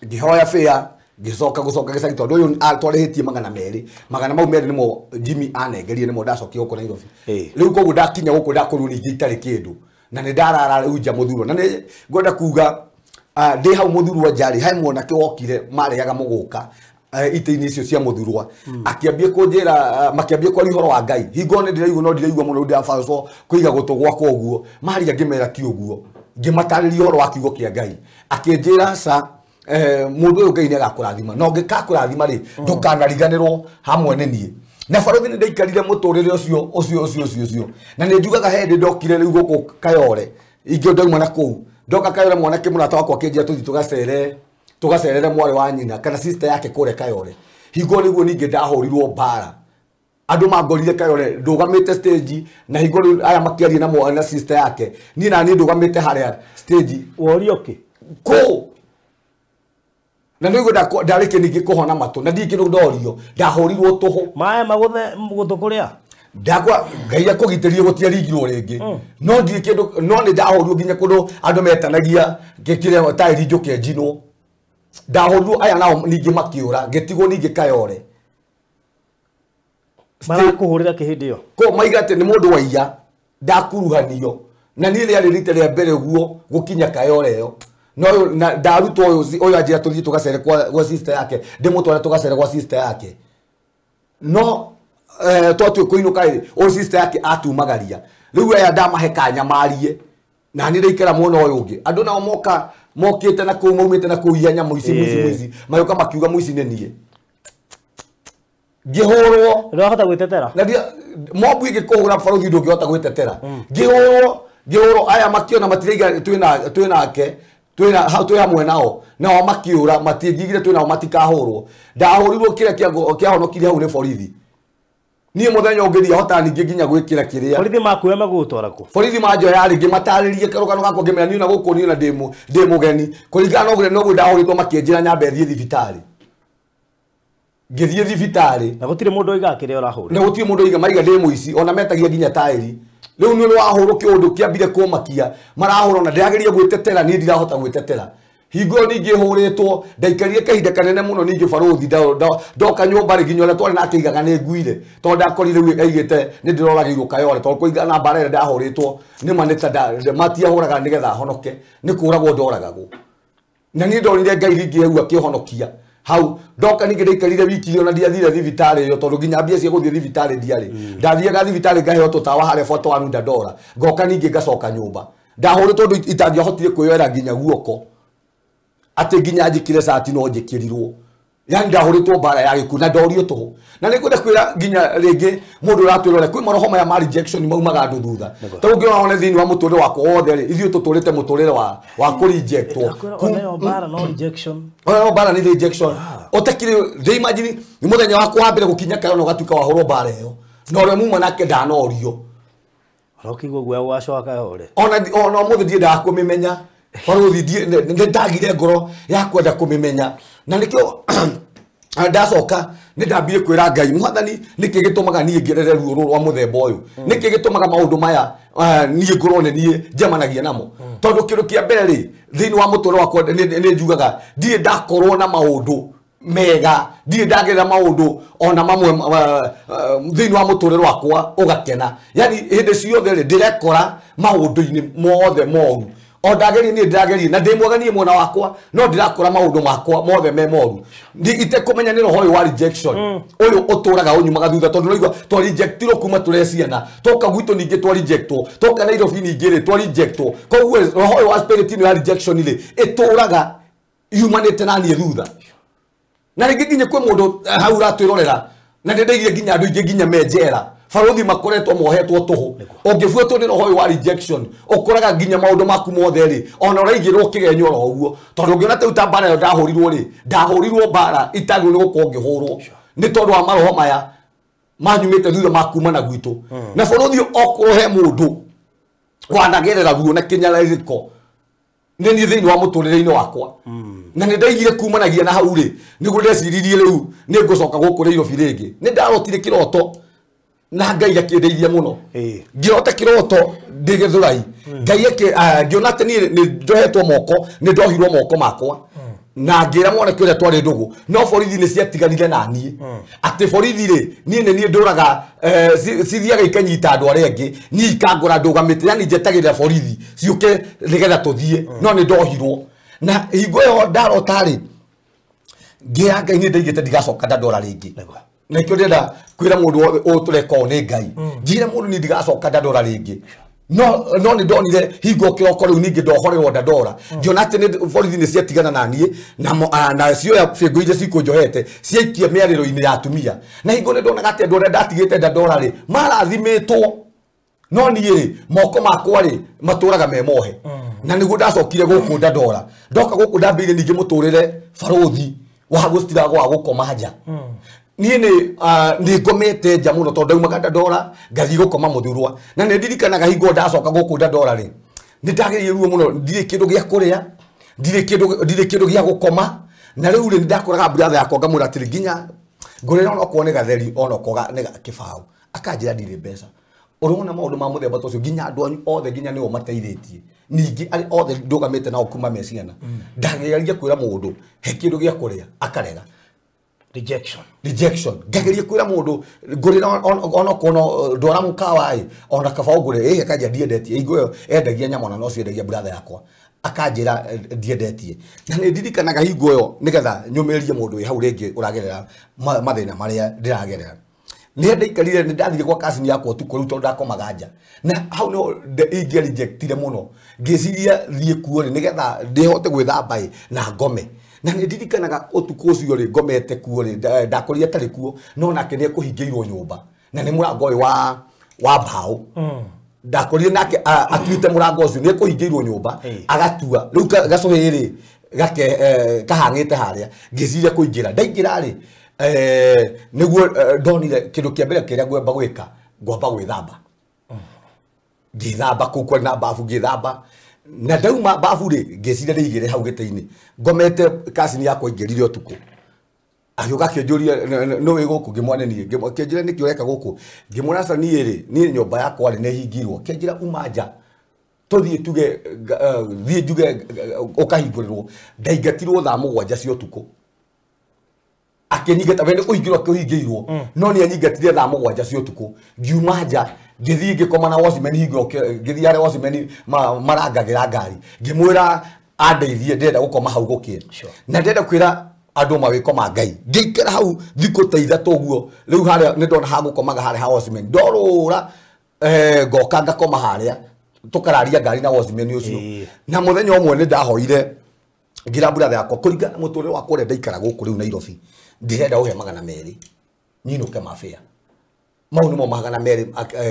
Ngĩhoya bĩa, ngĩcoka gũcoka gĩcagi tondũ ũyũ twarĩhĩtie 200. Magana mau merĩ nĩmo Jimmy anengerie, nĩmo ndacokire gũkũ Nairobi. Rĩu koguo ndakinya gũkũ ndakorwo ningĩ itarĩ kĩndũ. Na nĩ ndarara rĩu nja mũthurwa. Na nĩ ngwenda kuga Ndĩ hau Muthurwa njarĩ he mwanake wokire marĩaga mũgũka itĩ-inĩ icio cia Muthurwa akĩambia kũnjĩra makĩambia kwaria ũhoro wa Ngai hingo nĩ ndĩraigua no ndĩraigua mũno ndĩrabacwo kũiga gũtũ gwakwa ũguo maria ngĩmera ti ũguo ngĩmatarĩria ũhoro wa kiugo kĩa Ngai akĩnjĩra ca mũndũ ũyũ Ngai nĩagakũrathima na ũngĩkakũrathima rĩ ndũkanariganĩrwo hamwe nĩ niĩ na barothi nĩ ndaikarire mũtũrĩre ũcio ũcio ũcio ũcio ũcio na nĩ njugaga he hĩndĩ ndokire rĩu gũkũ Kayore ingĩ ndauma na kũu ndoka Kayore mwanake mũrata wakwa akĩnjĩra tũthiĩ tũgacerere mwarĩ wa nyina kana sister yake kũrĩa Kayore hingo nĩguo ningĩ ndahũrirwo mbara andũ mangorire Kayore ndũgamĩte stage na hingo rĩu aya makĩaria na mwana sister yake niĩ na niĩ ndũgamĩte harĩa stage worio kĩ kũ na nĩguo ndarĩkia ningĩ kũhona matũ na ndirĩ kĩndũ ndorio ndahũrirwo tũhũ maĩ magũthe gũtũ kũrĩa ndakwa Ngai akũgitĩrie gũtiaringirwo rĩngĩ no ndirĩ kĩndũ no nĩ ndahũrirwo nginya kũndũ andũ metanagia kĩrĩa taĩri njũke njinwo ndahũrirwo aya nao ningĩ makĩũra ngĩtigwo ningĩ Kayore marakũhũrĩra kĩ hĩndĩ ĩyo kũ maiga atĩ nĩ mũndũ waiya ndakuruhanio na niĩ rĩarĩ rita rĩa mbere ũguo gũkinya Kayore ĩyo no na ndarutwo ũyũ anjĩra tũthiĩ tũgacere kwa sister yake ndĩmũtware tũgacere kwa sister yake no twatue kũinũka rĩ ũyũ sister yake atumagaria rĩu aya ndamahe kanya marie na niĩ ndaikara mwena ũyũ ũngĩ andũ nao moka mokĩte na kũu maumĩte na kũu ihenya mũici mũici mũici magĩũka makiuga mũici nĩ niĩ ngĩhũrwo ndwahota gwĩtetera na mobu ĩngĩkũhũra barothi ndũngĩhota gwĩtetera ngĩhũrwo aya makĩona matiraiga twĩ nake twĩ hamwe nao nao makĩũra matingĩigire twĩ nao matikahũrwo ndahũrirwo kĩrĩa kĩahonokirie hau nĩ borithi niĩ mũthenya ũngĩ ndiahotaga ningĩ nginya gwĩkĩra kĩrĩa borithi makuoya magũgũtwara kũ borithi manjoya rĩ ngĩmatarĩrie karũgano gakwa ngĩmera niĩ na gũkũ niĩ na ndĩ mũgeni kũringana na ũguo noguo ndahũrĩtwo makĩnjĩra nyambe thiĩ thibitarĩ ngĩthiĩ thibitarĩ na gũtirĩ mũndũ oigaga kĩrĩa ũrahũra na gũtirĩ mũndũ oiga maiga ndĩ mũici ona metagia nginya taĩri rĩu nĩ wahũrwo kĩũndũ kĩambire kũmakia marahũra na ndĩrageria gwĩtetera niĩ ndirahota gwĩtetera hingo ningĩ hũrĩtwo ndaikarire kahinda kanene mũno ningĩ barothi ndoka nyũmba rĩ nginya ũrĩa twarĩ nake aigaga nĩ nguire tondũ ndakorire rĩu aigĩte nĩ ndĩroragĩirwo Kayore tondũ kũringana na mbara ĩrĩa ndahũrĩtwo nĩ ma nĩ ta matiahũraga nĩgetha honoke nĩ kũragwo ndoragagwo na niĩ ndonire Ngai rĩngĩ hau akĩhonokia hau ndoka ningĩ ndaikarire wiki ĩyo na ndiathire thibitarĩ ĩyo tondũ nginya mbia cia gũthiĩ thibitarĩ ndiarĩ ndathiaga thibitarĩ ngaheo tũtawa harĩa bota wa nunda ndora ngoka ningĩ ngacoka nyũmba ndahũrĩtwo ũndũ itangĩahotire kwĩyoera nginya guoko atĩ nginya njĩkĩre cati no njĩkĩrirwo yani ndahũrĩtwo mbara ya gĩkuũ na ndorio tũhũ na nĩ ngwenda kwĩra nginya rĩngĩ mũndũ ũratwĩrora kwĩ maroho maya ma rejection maumaga andũ thutha ta ũngĩona one thĩinĩ wa mũtũrĩre wakwa wothe rĩ ithuĩ tũtũrĩte mũtũrĩre wa kũrejectwo mbara no rejection onayo mbara nĩ rejection ũtekire ndĩ imagine nĩ mũthenya wakwa wa mbere gũkinya Kayore na ũgatuĩka wahũrwo mbara ĩyo na ũrĩa muma nake ndanorio ũrokĩigua guoya gũgacoka Kayore ona ũmũthĩ ndiendaga kũmĩmenya barothi nĩ ndagire ngoro ya kwenda kũmĩmenya na nĩkĩo ndacoka nĩ ndambire kwĩra Ngai mwathani nĩkĩ gĩtũmaga niĩ ngerere ruo rũrũ rwa mũthemba ũyũ nĩkĩ gĩtũmaga maũndũ maya niĩ ngorwo nĩ niĩ njemanagia namo tondũ kĩndũ kĩa mbere rĩ thĩinĩ wa mũtũrĩre wakwa nĩ njugaga ndirĩ ndakorwo na maũndũ mega ndirĩ ndagerera maũndũ ona mamwe thĩinĩ wa mũtũrĩre wakwa ũgakena yani hĩndĩ ciothe rĩ ndĩrekora maũndũ-inĩ mothe moru o ndagerie niĩ ndĩragerie na ndĩ mwega niĩ mwena wakwa no ndĩrakora maũndũ makwa mothe me moru itekũmenya nĩ roho ũyũ wa rejection ũyũ ũtũraga ũnyumaga thutha tondũ ũraigua twarejectirwo kuma tũrĩ ciana twoka gwitũ ningĩ twarejectwo twoka Nairobi ningĩ rĩ twarejectwo koguo roho ũyũ wa spirit ĩno ya rejection rĩ ĩtũraga yumanĩte na niĩ thutha na rĩngĩ nginya kwĩ mũndũ hau ũratwĩrorera na nĩ ndaigire nginya andũ aingĩ nginya me njera barothi makoretwo mohetwo tũhũ ũngĩbuatwo nĩ roho ũyũ wa rejection ũkoraga nginya maũndũ maku mothe rĩ ona ũraigĩrwo kĩgenyo oro ũguo tondũ ũngĩona ta rĩu mbara ĩyo ndahũrirwo rĩ ndahũrirwo mbara itagĩrĩirwo nĩ gũkorwo ngĩhũrwo nĩ tondũ wa maroho maya manyumĩte thutha ma kuma na gwitũ na bũrũri okorwo he mũndũ wanagerera ruo na kĩnyararĩko nĩ niĩ thĩinĩ wa mũtũrĩre-inĩ wakwa na nĩ ndaigire kumanagia na hau rĩ nĩguo ndeciririe rĩu nĩ ngũcoka gũkũ Nairobi rĩngĩ nĩ ndarotire kĩroto na Ngai akĩndeithia mũno ngĩrota kĩroto ndĩ Gĩthũrai Ngai ngĩona atĩ niĩ nĩ ndohetwo moko nĩ ndohirwo moko makwa na ngĩra mwanake ũrĩa twarĩ ndũgũ no borithi nĩ ciatiganire na niĩ atĩ borithi rĩ niĩ nĩ niĩ ndũraga cithiaga ikanyita andũ arĩa angĩ niĩ ikangora ndũgamĩte yani njetagĩrĩra borithi ciũke nĩgetha tũthiĩ no nĩ ndohirwo Na hingo ĩyo ndarota rĩ, ngĩra Ngai nĩ ndaigĩte ndigacoka Dandora rĩngĩ. Na ikĩo ndĩrenda kwĩra mũndũ wothe ũyũ tũreka ũũ nĩ Ngai. Njĩre mũndũ niĩ ndigacoka Dandora rĩngĩ. No nĩ ndonire hingo kĩroko rĩu ningĩ ndohorerwo Dandora. Ngĩona atĩ nĩ borithi nĩ ciatigana na niĩ na cioya bĩngũ iria cikũnjohete ciaikia mĩarĩro-inĩ ya atumia. Na hingo nĩ ndonaga atĩ andũ arĩa ndatigĩte Dandora rĩ marathimĩtwo, no niĩ rĩ moko makwa rĩ matũraga me mohe. Na nĩguo ndacokire gũkũ Dandora. Ndoka gũkũ ndambĩrĩirie ningĩ mũtũrĩre barũthi wa gũcitira gwa gũkoma nja. Niĩ nĩ ngomete nja mũno tondũ ndaumaga Dandora ngathiĩ gũkoma Mũthurwa. Na nĩ ndirikanaga hingo ndacoka gũkũ Dandora rĩ, nĩ ndagereire ruo mũno, ndirĩ kĩndũ gĩa kũrĩa, ndirĩ kĩndũ gĩa gũkoma. Na rĩu rĩ nĩ ndakoraga brother yakwa ngamwĩra atĩrĩ, nginya ngũrĩra onokorwo nĩ gatheri onokorwo nĩ kĩbaũ, akanjĩra ndirĩ mbeca. Ũrona maũndũ ma mũthemba ta ũcio nginya andũ anyu othe nginya nĩo mateithĩtie, ningĩ arĩa othe ndũgamĩte nao kuma me ciana, ndageragia kwĩra mũndũ he kĩndũ gĩa kũrĩa akarega. Rejection. Ngageria kwĩra mũndũ ngũrĩra onokorwo ndwara mũkawa ĩ ona kaba ngũrĩre, ĩ akanjĩra ndiendetie. Hingo ĩyo endagia nyama ona no ciendagia brother yakwa, akanjĩra ndiendetie. Na nĩ ndirikanaga hingo ĩyo nĩgetha nyũmĩrĩrie mũndũ wĩ hau rĩngĩ ũragerera mathĩna marĩa ndĩragerera. Nĩ ndaikarire, nĩ ndathire gwa cousin yakwa ũtukũ rĩu tondũ ndakomaga nja. Na hau nĩho ingĩrejectire mũno, ngĩciria thiĩ kuo rĩ nĩgetha ndĩhote gwĩthamba ĩ na ngome. Na nĩ ndirikanaga ũtukũ ũcio rĩ ngomete kuo rĩ, ndakorire atarĩ kuo, no nake nĩ ekũhingĩirwo nyũmba na nĩ mũrango ũyũ wa mbaũ. Ndakorire nake atuĩte mũrango ũcio, nĩ ekũhingĩirwo nyũmba agatua rĩu gacũhĩ rĩ gake kahang'ĩte harĩa, ngĩciria kũingĩra. Ndaingĩra rĩ, nĩguo ndonire kĩndũ kĩa mbere kĩrĩa ngwamba gwĩka, ngwamba gwĩthamba. Ngĩthamba kũu kwarĩ na bafu, ngĩthamba. Na ndauma bafu rĩ, ngĩciria ndĩigĩre hau gĩtĩ-inĩ. Ngomete cousin yakwa aingĩrire ũtukũ. Agĩũka akĩnjũria nĩ wĩ gũkũ, ngĩmwona niĩ, akĩnjĩra nĩkĩ ũreka gũkũ. Ngĩmwĩra aca niĩ rĩ, niĩ nyũmba yakwa rĩ nĩ hingirwo. Akĩnjĩra uma nja tũthiĩ tuge, thiĩ njuge ũkahingũrĩrwo. Ndaingatirwo thaa 7 cia ũtukũ. Akĩnyingata, we nĩ kũhingĩrwo akĩhingĩirwo, no nĩ anyingatire thaa 7 cia ũtukũ. Ngiuma nja ngĩthiĩ ngĩkoma na watchman hingo ngĩthiĩ harĩa watchman marangagĩra ngari, ngĩmwĩra andeithie ndĩrenda gũkoma hau gũkĩe. Na ndĩrenda kwĩra andũ mawĩko ma Ngai. Ngĩikara hau thikũ ta 3 ũguo, rĩu harĩa nĩ ndona ha gũkomaga harĩa ha watchman. Ndorũra ngoka ngakoma harĩa, tũkararia ngari na watchman ũcio. Na mũthenya ũmwe nĩ ndahoire ngĩra brother yakwa, kũringana na mũtũrĩre wakwa ũrĩa ndaikara gũkũ rĩu Nairobi, ndĩrenda ũhe 200 nyinũke mabĩa. Mau nĩmo 200.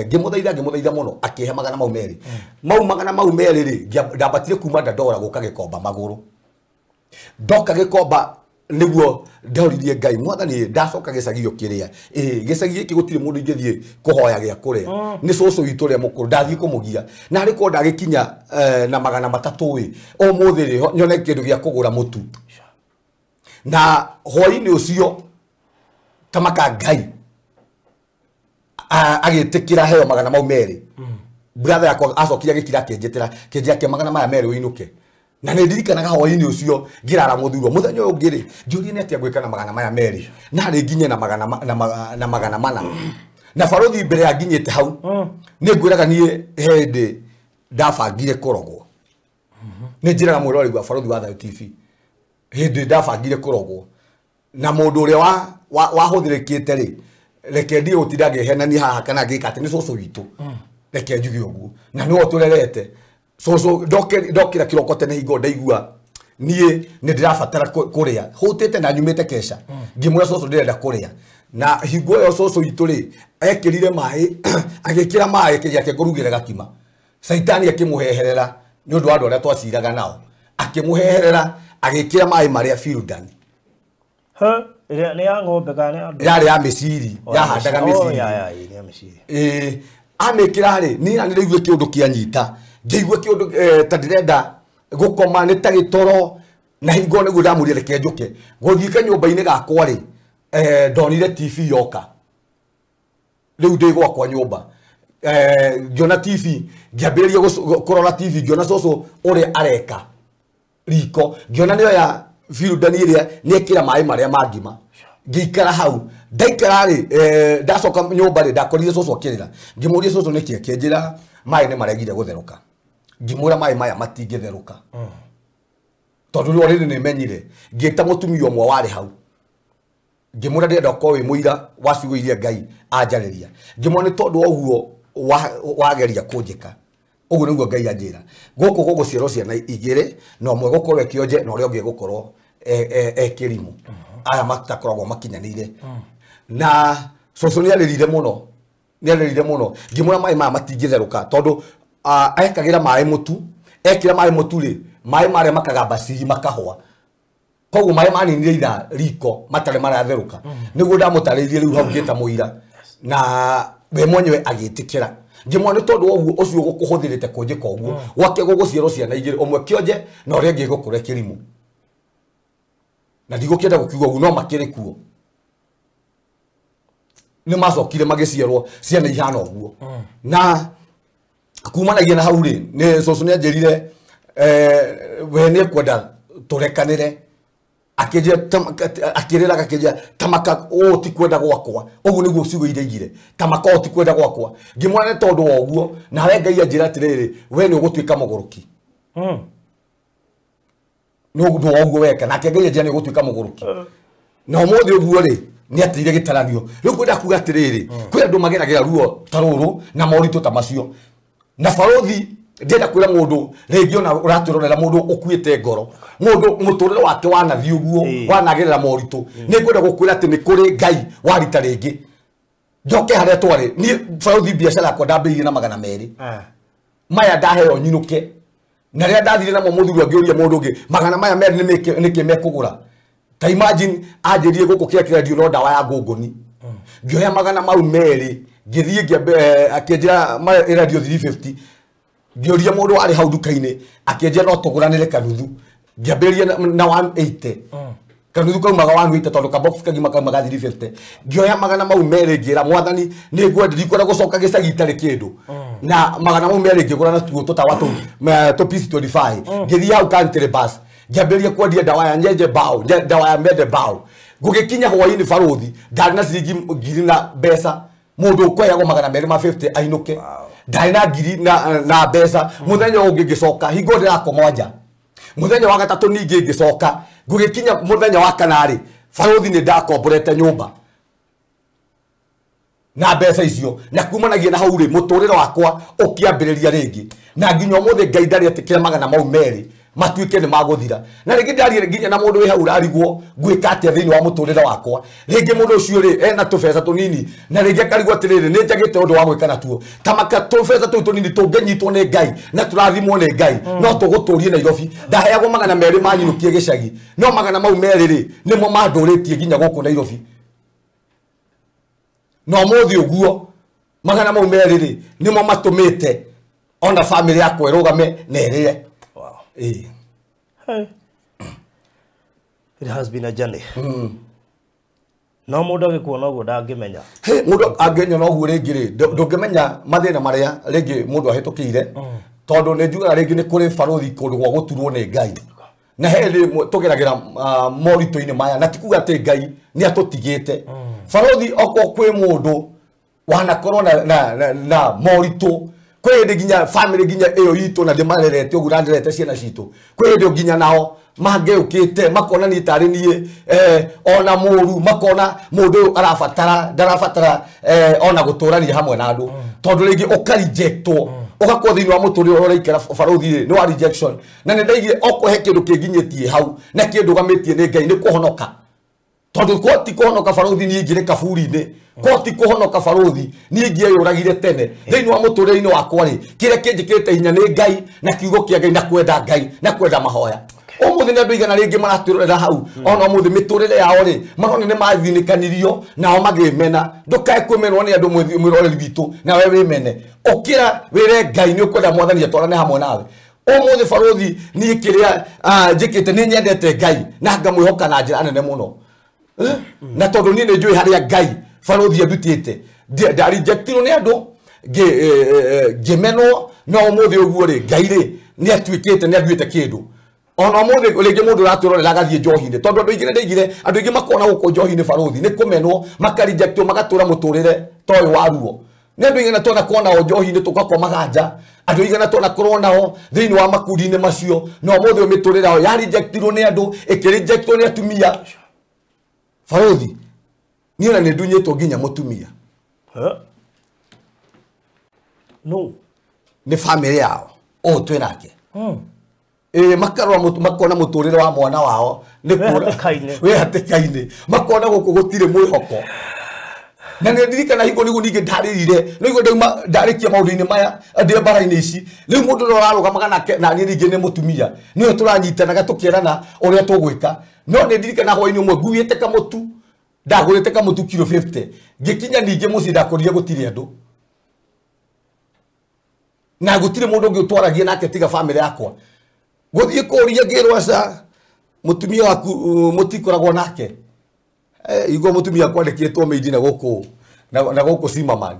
Ngĩmũthaitha mũno akĩhe 200. Mau 200 rĩ, ndambatire kuma Dandora gũka Gĩkomba magũrũ. Ndoka Gĩkomba nĩguo ndoririe Ngai, Mwathani ndacoka gĩcagi kĩrĩa, gĩcagi gĩkĩ gũtirĩ mũndũ ingĩthiĩ kũhoya gĩa kũrĩa, nĩ cũcũ witũ ũrĩa mũkũrũ, ndathiĩ kũmũgia. Na arĩ korwo ndagĩkinya na 300 ĩ, ũmũthĩ rĩ nyone kĩndũ gĩa kũgũra mũtu. Na hwaĩ-inĩ ũcio tamaka Ngai agĩtĩkĩra heo 200. Brother yakwa acokire agĩkira akĩnjĩtĩra, kĩnjĩra kĩa 200 ũinũke. Na nĩ ndirikanaga hwaĩ-inĩ ũcio ngĩrara Mũthurwa. Mũthenya ũyũ ũngĩ rĩ, ngĩũria nĩ atĩa ngwĩka na 200, na harĩ nginye na 400. Na barothi mbere ya nginyĩte hau, nĩ ngwĩraga niĩ he hĩndĩ ndabangire kũrogwo. Nĩ njĩraga mwĩroreri wa Barothi wa Thayũ TV, hĩndĩ ndabangire kũrogwo na mũndũ ũrĩa wahũthĩrĩkĩte rĩ, reke ndiĩ gũtinda ngĩhenania haha kana ngĩka atĩ nĩ cũcũ witũ, reke njuge ũguo, na nĩwe ũtũrerete. Cũcũ ndokĩra kĩroko tene hingo ndaigua niĩ nĩ ndĩrabatara kũrĩa, hũtĩte na nyumĩte keca, ngĩmwĩra cũcũ ndĩrenda kũrĩa. Na hingo ĩyo cũcũ witũ rĩ ekĩrire maĩ, agĩkĩra maĩ kĩrĩa ngũrugĩre gakima. Caitani akĩmũheherera nĩ ũndũ wa andũ arĩa twaciraga nao, akĩmũheherera agĩkĩra maĩ marĩa Fildan. Nĩ ya ng'ombe kana nĩ andũ? Yarĩ ya mĩciri, yahandaga mĩciri. Ya mĩciri. Amĩkĩra rĩ, niĩ na nĩndĩraigua kĩũndũ kĩanyita, ngĩigua kĩũndũ ta ndĩrenda gũkoma nĩ ta gĩtoro, na hingo nĩguo ndamũria reke njũke. Gũthiĩ kanyũmba-inĩ gakwa rĩ, ndonire TV yoka. Rĩu ndĩ gwakwa nyũmba. Ngĩona TV, ngĩambĩrĩria kũrora TV, ngĩona cũcũ ũrĩa areka riko, ngĩona nĩyo ya Fildan ĩrĩa nĩekĩra maĩ marĩa ma ngima. Ngĩikara hau, ndaikara rĩ, ndacoka nyũmba rĩ, ndakorire cũcũ akĩrĩra. Ngĩmũria cũcũ nĩkĩ, akĩnjĩra maĩ nĩ maregire gũtherũka. Ngĩmwĩra maĩ maya matingĩtherũka. Tondu rĩu already nĩ menyire. Ngĩta mũtumia ũmwe warĩ hau. Ngĩmwĩra ndĩrenda ũkorwo wĩ mũira wa ciugo iria Ngai anjarĩria. Ngĩmwĩra nĩ tondũ wa ũguo wageria kũnjĩka. Ũguo nĩguo Ngai anjĩra. Gũkũ gũgũciarwo ciana igĩrĩ na ũmwe gũkorwo e kĩonje na ũrĩa ũngĩ gũkorwo e kĩrimũ. Aya matakoragwo makinyanĩire. Na cũcũ nĩ arĩrire mũno. Nĩ arĩrire mũno. Ngĩmwĩra maĩ maya matingĩtherũka tondũ ekagĩra maĩ mũtu, ekĩra maĩ mũtu rĩ, maĩ marĩa makagamba ciri makahwa. Koguo maĩ maninire ithaa riko matarĩ maratherũka. Nĩguo ndamũtarĩirie rĩu hau ngĩta mũira. Na we mwenyewe agĩtĩkĩra. Ngĩmwĩra nĩ tondũ wa ũguo ũcio ũgũkũhũthĩrĩte kũnjĩka ũguo, gwake gũgũciarwo ciana igĩrĩ, ũmwe kĩonje na ũrĩa ũngĩ gũkũra kĩrimũ. Na ndigũkĩenda gũkiuga ũguo no makĩrĩ kuo. Nĩ macokire magĩciarwo ciana ihana ũguo. Na kumanagia na hau rĩ, nĩ cũcũ nĩ anjĩrire we nĩ ekwenda tũrekanĩre. Akĩnjĩra akĩrĩraga akĩnjĩra tamaka ũũ ti kwenda gwakwa. Ũguo nĩguo ciugo iria aigire. Tamaka ũũ ti kwenda gwakwa. Ngĩmwĩra nĩ tondũ wa ũguo, nawe Ngai anjĩra atĩrĩrĩ, we nĩ ũgũtuĩka mũgũrũki. Nĩ ũndũ wa ũguo weka, nake Ngai anjĩra nĩ ũgũtuĩka mũgũrũki. Na ũmũthĩ ũguo rĩ, nĩ ateire gĩtaranio. Rĩu ngwenda kuga atĩrĩrĩ, kwĩ andũ mageragĩra ruo ta rũrũ na moritũ ta macio. Na barothi ndĩrenda kwĩra mũndũ rĩngĩ ona ũratwĩrorera mũndũ ũkuĩte ngoro, mũndũ mũtũrĩre wake wanathiĩ ũguo, wanagerera moritũ, nĩ ngwenda gũkwĩra atĩ nĩ kũrĩ Ngai warita rĩngĩ. Njoke harĩa twarĩ, niĩ barothi biacara yakwa ndambĩrĩirie na 200. Maya ndaheo nyinũke. Na rĩrĩa ndathire namo mũthuri angĩũria mũndũ ũngĩ, 200 nĩkĩ mekũgũra. Ta imagine anjĩrire gũkũ kĩrĩa kĩrendio no ndawa ya ngũngũni. Ngĩoya 200 ngĩthiĩ akĩnjĩra ĩrendio 350. Ngĩũria mũndũ warĩ hau nduka-inĩ akĩnjĩra no tũgũranĩre kanuthu. Ngĩambĩrĩria na 180. Kanuthu kaumaga 180 tondũ ka box kagima kaumaga 350. Ngĩoya 200 ngĩra mwathani nĩ ngwenda ndikwenda gũcoka gĩcagi itarĩ kĩndũ. Na 200 ngĩgũra na tuo tũtawa tũ piece 25. Ngĩthiĩ hau country bus. Ngĩambĩrĩria kwendia ndawa ya nyenje bao, ndawa ya mende bao. Gũgĩkinya hwaĩ-inĩ barothi ndarĩ na ciringi ngiri na mbeca. Mũndũ ũkũheagwo 250 ainũke. Ndarĩ na ngiri na mbeca. Mũthenya ũngĩ ngĩcoka hingo ndĩrakoma nja. Mũthenya wa gatatũ ningĩ ngĩcoka. Gũgĩkinya mũthenya wa kana rĩ, barothi nĩ ndakomborete nyũmba na mbeca icio. Na kumanagia na hau rĩ, mũtũrĩre wakwa ũkĩambĩrĩria rĩngĩ. Na nginya ũmũthĩ Ngai ndarĩ etĩkĩra 200 matuĩke nĩ magũthira. Na rĩngĩ ndarie nginya na mũndũ wĩ hau ũrarigwo ngwĩka atĩa thĩinĩ wa mũtũrĩre wakwa. Rĩngĩ mũndũ ũcio rĩ ena tũbeca tũnini na rĩngĩ akarigwo atĩrĩrĩ nĩ njagĩte ũndũ wa gwĩka natuo. Tamaka tũbeca tũu tũnini tũngĩnyitwo nĩ Ngai na tũrathimwo nĩ Ngai no tũgũtũrie Nairobi. Ndaheagwo 200 manyinũkie gĩcagi, no 200 rĩ nĩmo mandũrĩtie nginya gũkũ Nairobi. Na ũmũthĩ ũguo 200 rĩ nĩmo matũmĩte ona family yakwa ĩrũgame na ĩrĩe. Hey. It has been a journey. No mũndũ agĩkuona ũguo ndangĩmenya. Hey, mũndũ angĩnyona ũguo rĩngĩ rĩ, ndũngĩmenya mathĩna marĩa rĩngĩ mũndũ ahĩtũkĩire. Tondũ nĩ njugaga rĩngĩ nĩ kũrĩ barothi kũndũ gwa gũturwo nĩ Ngai. Na he rĩmwe tũgeragĩra moritũ-inĩ maya na ti kuga atĩ Ngai nĩ atũtigĩte. Barothi okorwo kwĩ mũndũ wanakorwo na moritũ, kwĩ hĩndĩ nginya family nginya ĩyo itũ na ndĩmarerete ũguo na ndĩrerete ciana citũ, kwĩ hĩndĩ nginya nao mangĩũkĩte makona niĩ tarĩ niĩ ona mũru, makona mũndũ ũyũ arabatara ndarabatara ona gũtũrania hamwe na andũ. Tondũ rĩngĩ ũkarejectwo, ũgakorwo thĩinĩ wa mũtũrĩre ũrĩa ũraikara barothi rĩ, nĩ wa rejection. Na nĩ ndaigire okorwo he kĩndũ kĩnginyĩtie hau na kĩndũgamĩtie nĩ Ngai nĩ kũhonoka. Tondũ ko ti kũhonoka barothi niĩ ingĩrĩ kaburi-inĩ, ko ti kũhonoka barothi niĩ ingĩeyũragire tene. Thĩinĩ wa mũtũrĩre-inĩ wakwa rĩ, kĩrĩa kĩnjĩkĩrĩte hinya nĩ Ngai na kiugo kĩa Ngai na kwenda Ngai na kwenda mahoya. Ũmũthĩ nĩ andũ igana rĩngĩ maratwĩrorera hau, ona ũmũthĩ mĩtũrĩre yao rĩ, marona nĩ mathinĩkanirio nao magĩmena. Ndũkae kwĩmenwo nĩ andũ mwĩroreri witũ nawe wĩmene. Ũkĩra wĩre Ngai nĩ ũkwenda mwathani atwarane hamwe nawe. Ũmũthĩ barothi niĩ kĩrĩa njĩkĩte nĩ nyendete Ngai na ngamwĩhoka na njĩra nene mũno. Na tondũ niĩ nĩ njũĩ harĩa Ngai barothi andutĩte, ndarejectirwo nĩ andũ, ngĩmenwo, no ũmũthĩ ũguo rĩ, Ngai rĩ nĩ atuĩkĩte, nĩ anduĩte kĩndũ. Ona ũmũthĩ rĩngĩ mũndũ ũratwĩrorera agathiĩ njohi-inĩ, tondũ andũ aingĩ nĩ ndaigire andũ aingĩ makona gũkũ njohi-inĩ barothi nĩ kũmenwo, makarejectwo, magatũra mũtũrĩre ta ũyũ wa ruo. Nĩ andũ aigana twanakorwo nao njohi-inĩ tũgakomaga nja, andũ aigana twanakorwo nao thĩinĩ wa makundi-inĩ macio, na ũmũthĩ ũyũ mĩtũrĩre yao yarejectirwo nĩ andũ, ĩkĩrejectwo nĩ atumia. Barothi, niĩ ona nĩ ndunyĩtwo nginya mũtumia. No. Nĩ famĩlĩ yao ũũ twĩ nake. Makarora makona mũtũrĩre wa mwana wao nĩ wĩ hatĩka-inĩ, makona gũkũ gũtirĩ mwĩhoko. Na nĩ ndirikana hingo nĩguo ningĩ ndarĩrire, nĩguo ndauma ndarĩkia maũndũ-inĩ maya ndĩ mbara-inĩ ici. Rĩu mũndũ ũrĩa ũrarũgamaga nake na niĩ ningĩ nĩ mũtumia, nĩwe tũranyitanaga tũkĩerana ũrĩa tũgwĩka. No nĩ ndirikana hwaĩ-inĩ ũmwe nguĩte kamũtu, ndagũrĩte kamũtu kiro 50, ngĩkinya ningĩ mũciĩ ndakorire gũtirĩ andũ, na gũtirĩ mũndũ ũngĩ ũtwaragia nake tiga famĩlĩ yakwa. Gũthiĩ kũũria ngĩrwo aca, mũtumia waku mũtikoragwo nake. Igua mũtumia kwandĩkĩtwo mĩindi na gũkũ na gũkũ Zimmerman.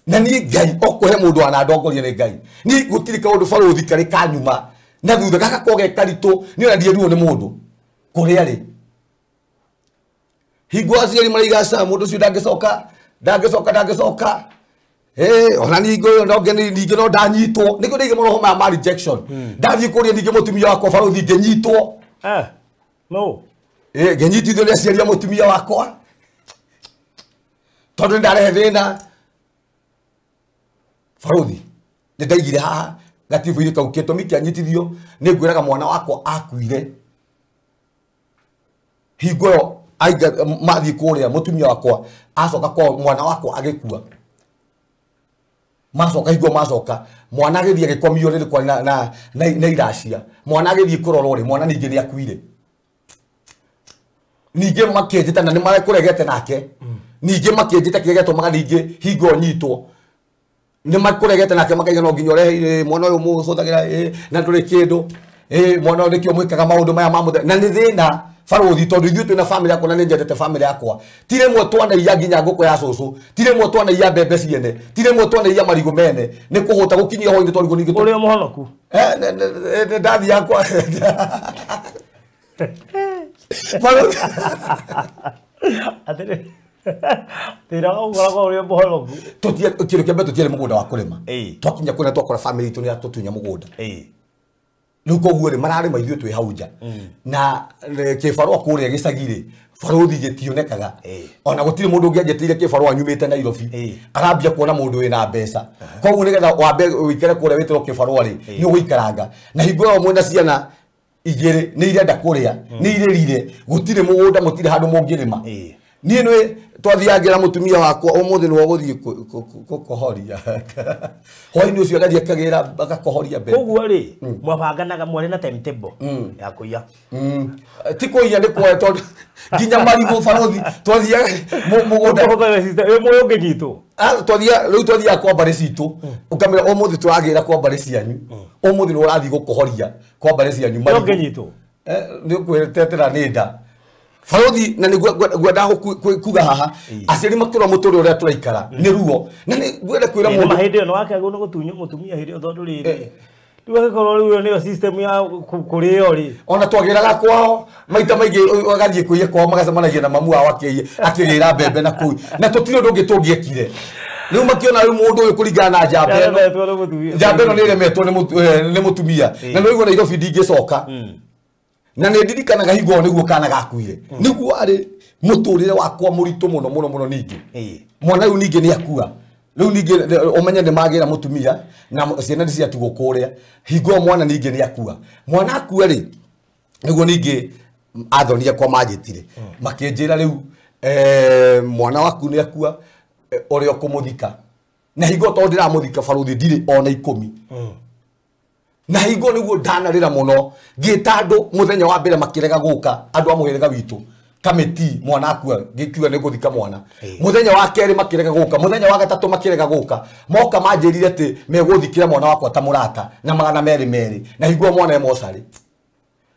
Na niĩ Ngai okũhe mũndũ anandongoria nĩ Ngai. Niĩ gũtirĩ kaũndũ barothi karĩ kanyuma na thutha gagakorwo ge karitũ, niĩ ona ndierirwo nĩ mũndũ kũrĩa rĩ. Hingo aciari maraiga aca, mũndũ ũcio ndangĩcoka, ndangĩcoka, ndangĩcoka. Ona ningĩ no ningĩ no ndanyitwo, nĩguo ndaige maroho maya ma rejection. Ndathiĩ kũrĩa ningĩ mũtumia wakwa barothi ngĩnyitwo. No. Ngĩnyitithio nĩ aciari a mũtumia wakwa tondũ nĩ ndarehe thĩna. Barothi, nĩ ndaigire haha gatibu-inĩ kau gĩtũmi kĩanyitithio nĩ ngwĩraga mwana wakwa akuire. Hingo ĩyo mathiĩ kũrĩa mũtumia wakwa acoka kwa mwana wakwa agĩkua. Macoka hingo macoka mwana agĩthiĩ agĩkomio rĩrĩ kwa na iracia, mwana agĩthiĩ kũrorwo rĩ, mwana ningĩ nĩ akuire. Ningĩ makĩnjĩta na nĩ marekũregete nake, ningĩ makĩnjĩta kĩrĩa gĩatũmaga ningĩ hingo nyitwo, nĩ makũregete nake makaiga no nginya ũrehe mwana ũyũ mũhũthagĩra na ndũrĩ kĩndũ, mwana ũyũ nĩkĩo mwĩkaga maũndũ maya ma mũthemba. Na nĩ thĩna barothi tondũ ithuĩ twĩna famĩlĩ yakwa na nĩ nyendete famĩlĩ yakwa. Ti rĩmwe twanaiya nginya ngũkũ ya cũcũ, ti rĩmwe twanaiya mbembe ciene, ti rĩmwe twanaiya marigũ mene, nĩ kũhũta gũkinyia hwaĩ-inĩ twarigwo ningĩ Ũrĩ mũhonoku? Ndathiaga kwa Barothi. Atĩrĩ, thĩna wa ũkoragwo ũrĩ mũhonoku. Kĩndũ kĩa mbere tũtiarĩ mũgũnda wa kũrĩma. Twakinya kũrĩa twakora famĩlĩ itũ nĩ yatũtunya mũgũnda. Rĩu koguo rĩ, mararĩma ithuĩ twĩ hau nja. Na kĩbarũa kũrĩa gĩcagi rĩ, barothi gĩtionekaga. Ona gũtirĩ mũndũ ũngĩanjĩtĩire kĩbarũa nyumĩte Nairobi. Arambia kuona mũndũ wĩna mbeca. Koguo nĩgetha wambe ũikare kũrĩa wĩtĩrwo kĩbarũa rĩ, nĩ ũgũikaranga. Na hingo ĩyo mwĩna ciana igĩrĩ nĩ irenda kũrĩa, nĩ irĩrire, gũtirĩ mũgũnda, mũtirĩ handũ mũngĩrĩma. Niĩ nĩ twathiaga mũtumia wakwa ũmũthĩ nĩwe ũgũthiĩ kũhoria. Hwaĩ-inĩ ũcio agathiĩ akagĩra agakohoria mbembe. Koguo rĩ, mwabanganaga mwarĩ na timetable ya kũiya. Ti kũiya nĩ kuoya tondũ nginya marigũ barothi twathiaga mũgũnda. Ĩ mũĩ ũngĩnyitwo? Rĩu twathiaga kwa mbarĩ citũ, ũkamĩra ũmũthĩ tũragĩra kwa mbarĩ cianyu, ũmũthĩ nĩwe ũrathiĩ gũkũhoria kwa mbarĩ cianyu marigũ. Ũngĩnyitwo? Nĩ ũkwĩtetera nĩ nda. Barothi, na nĩ ngwendaga kuga haha, aciari makĩrora mũtũrĩre ũrĩa tũraikara nĩ ruo. Na nĩ ngwenda kwĩra mũndũ hĩndĩ ĩyo nĩ wakĩagwo nĩ gũtunywo mũtumia hĩndĩ ĩyo tondũ rĩrĩ, rĩu angĩkorwo rĩu ĩyo nĩyo system ya kũrĩo rĩ. Ona twagĩraga kwao maita maingĩ agathiĩ kũiya kwao magacemanagia na mamu wao akĩgĩra mbembe na kũu, na tũtirĩ ũndũ ũngĩ tũngĩekire. Rĩu makĩona rĩu mũndũ ũyũ kũringana na njamba ĩno, njamba ĩno nĩ ĩremetwo nĩ mũtumia. Na nĩ ũraigua Nairobi ndingĩcoka. Na nĩ ndirikanaga hingo ĩyo nĩguo kana gakuire. Nĩguo arĩ mũtũrĩre wakwa mũritũ mũno mũno mũno ningĩ. Mwana rĩu ningĩ nĩ akua. Rĩu ningĩ ũmenye nĩ magĩra mũtumia na ciana nĩ ciatigwo kũrĩa. Hingo ĩyo mwana ningĩ nĩ akua. Mwana akua rĩ, nĩguo ningĩ athoni akwa manjĩtire. Makĩnjĩra rĩu mwana waku nĩ akua, ũrĩa ũkũmũthika. Na hingo tondũ ndĩramũthika barothi ndirĩ ona 10. Na hingo nĩguo ndanarĩra mũno, ngĩta andũ mũthenya wa mbere makĩrega gũka, andũ a mũhĩrĩga witũ kamĩti mwana akua, ngĩkiuga nĩ ngũthika mwana. Mũthenya wa kerĩ makĩrega gũka, mũthenya wa gatatũ makĩrega gũka. Moka manjĩrire atĩ megũthikĩra mwana wakwa ta mũrata na 200 na hingo mwana e mocarĩ.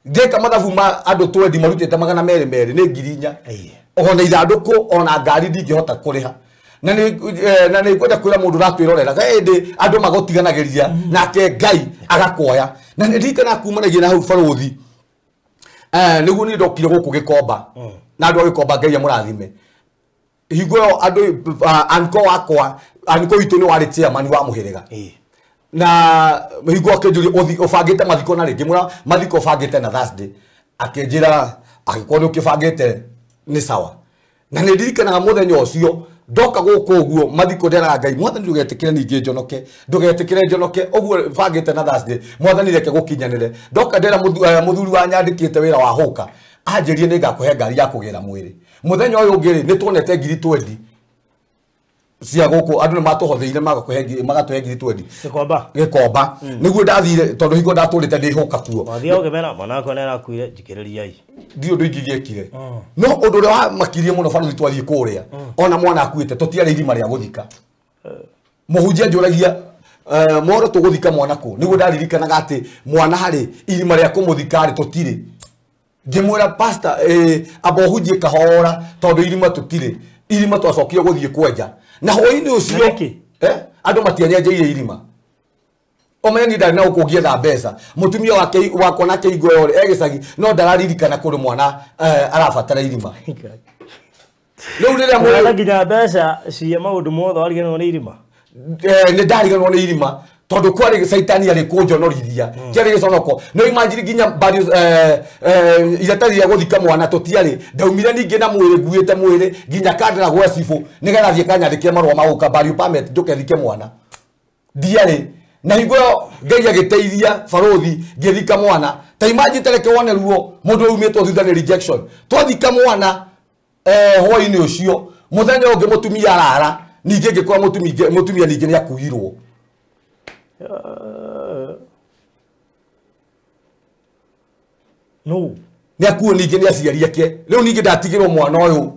Ndeka mathabu ma andũ twendi marutĩte 200 nĩ 4,000. Ona ithandũkũ ona ngari ndingĩhota kũrĩha. Na nĩ ngwenda kwĩra mũndũ ũratwĩrorera hĩndĩ andũ magũtiganagĩria nake Ngai agakuoya. Na nĩ ndirikanaga kumanagia na hau barothi, nĩguo niĩ ndokire gũkũ aniko witũ nĩ warĩ chairman wa mũhĩrĩga na hingo akĩnjũria ũbangĩte mathiko na rĩ ngĩmwĩra mathiko ũbangĩte na Thursday akĩnjĩra angĩkorwo nĩ ũkĩbangĩte nĩ sawa na nĩ ndirikanaga mũthenya ũcio ndoka gũkũ ũguo mathiko nderaga Ngai mwathani ndũgetĩkĩre ningĩ njonoke ndũgetĩkĩre njonoke ũguo bangĩte na Thursday mwathani reke gũkinyanĩre ndoka ndera mũthuri wa nyandĩkĩte wĩra wa hũka anjĩrie nĩ ngakũhe ngari ya kũgĩra mwĩrĩ mũthenya ũyũ ũngĩ rĩ nĩ tuonete ngiri 20 cia gũkũ andũ nĩ matũhotheire magatũhe ngiri 20 gĩkomba nĩguo ndathire tondũ hingo ndatũrĩte ndĩ hũka kuo wathiaga ũkĩmera mwana wakwa nĩ arakuire njikĩrĩriai ndirĩ ũndũ ingĩgĩkire no ũndũ ũrĩa wamakirie mũno barũthi twathiĩ kũrĩa ona mwana akuĩte tũtiarĩ irima rĩa gũthika mũhunjia njũragia moro tũgũthika mwana kũ nĩguo ndaririkanaga atĩ mwana harĩ irima rĩa kũmũthika rĩ tũtirĩ ngĩmwĩra pastor amba ũhunjie kahora tondũ irima tũtirĩ irima twacokire gũthiĩ kwenja na hwaĩ-inĩ ũcio andũ matianyenjeire irima omenye ni ndarĩ na gũkũ ngĩetha mbeca mũtumia wake wakwa nake hingo ĩyo rĩ e gĩcagi no ndararirikana kũrĩ mwana arabatara irima rĩu rĩrĩa nginya mbeca cia maũndũ mothe wariganĩrwo nĩ irima nĩ ndariganĩrwo nĩ irima tondũ kwarĩ caitani arĩ kũnjonorithia kĩarĩ gĩconoko no imagine nginya iratathi rĩa gũthika mwana tũtiarĩ ndaumire ningĩ na mwĩrĩ nguĩte mwĩrĩ nginya kandĩra gwa cibũ nĩgetha thiĩ kanyandĩkĩre marũa ma gũka burial permit njũke thike mwana ndiarĩ na hingo ĩyo Ngai agĩteithia barũthi ngĩthika mwana ta imagine tareke wone ruo mũndũ aumĩtwo thutha nĩ rejection twathika mwana hwaĩ-inĩ ũcio mũthenya ũngĩ mũtumia arara ningĩ ngĩkora mũtumia ningĩ nĩ akuirwo no nĩ akuo ningĩ nĩ aciari ake rĩu ningĩ ndatigĩrwo mwana ũyũ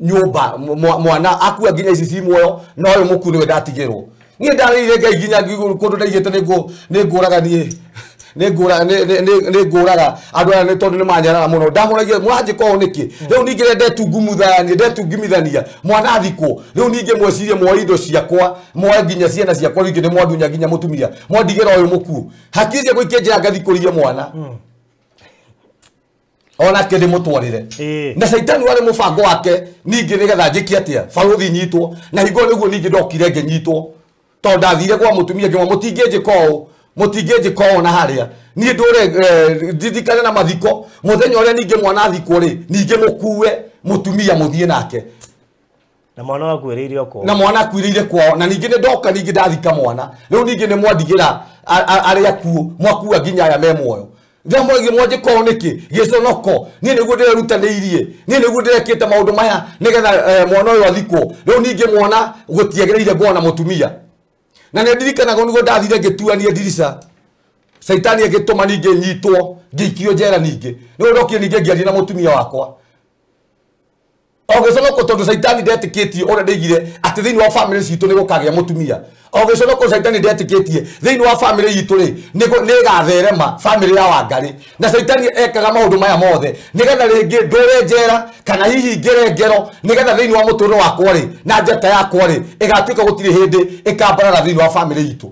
nyũmba mwana akua nginya ici ci muoyo na ũyũ mũkuũ nĩwe ndatigĩrwo niĩ ndarĩire Ngai nginya kũndũ ndaigĩte nĩ ngũraga niĩ nĩ ngũraga andũ aya nĩ tondũ nĩ manyarara mũno ndamũragia mũranjĩka ũũ nĩkĩ rĩu ningĩ rĩrĩa ndetungumithania ndetungumithania mwana athikwo rĩu ningĩ mwecirie mwoe indo ciakwa mwoe nginya ciana ciakwa rĩngĩ nĩ mwandunya nginya mũtumia mwandigĩra ũyũ mũkuũ hakiri ciakwa ikĩnjĩra ngathikũrie mwana onake ndĩmũtwarĩre na caitani warĩ mũbango wake ningĩ nĩgetha njĩke atĩa barũthi nyitwo na hingo nĩguo ningĩ ndokire ngĩnyitwo tondũ ndathire kwa mũtumia ngĩmwĩra mũtingĩnjĩka ũũ mũtingĩnjĩka ũũ na harĩa niĩ ndũre ndithikane na mathiko mũthenya ũrĩa ningĩ mwana athikwo rĩ ningĩ mũkue mũtumia mũthiĩ nake na mwana akuĩrĩire kwao na mwana akuĩrĩire kwao na ningĩ nĩ ndoka ningĩ ndathika mwana rĩu ningĩ nĩ mwandigĩra arĩa akuũ mwakua nginya aya me muoyo ndĩramwĩra mwanjĩka ũũ nĩkĩ gĩconoko niĩ nĩguo ndĩrerutanĩirie niĩ nĩguo ndĩrekĩte maũndũ maya nĩgetha mwana ũyũ athikwo rĩu ningĩ mwana gũtiagĩrĩire ngona mũtumia na nĩ ndirikanaga nĩguo ndathire ngĩtuania ndirica caitani agĩtũma ningĩ nyitwo ngĩikio njera ningĩ nĩguo ndokire ningĩ ngĩaria na mũtumia wakwa o gĩconoko tondũ caitani ndetĩkĩtie ũrĩa ndaigire atĩ thĩinĩ wa famĩlĩ citũ nĩ gũkagĩa mũtumia o gĩconoko caitani ndetĩkĩtie thĩinĩ wa famĩlĩ itũ rĩ nĩ ĩgatherema famĩlĩ ya Wangarĩ na caitani ekaga maũndũ maya mothe nĩgetha rĩngĩ ndũre njera kana hihi ngere ngero nĩgetha thĩinĩ wa mũtũrĩre wakwa rĩ na njata yakwa rĩ ĩgatuĩka gũtirĩ hĩndĩ ĩkambarara thĩinĩ wa famĩlĩ itũ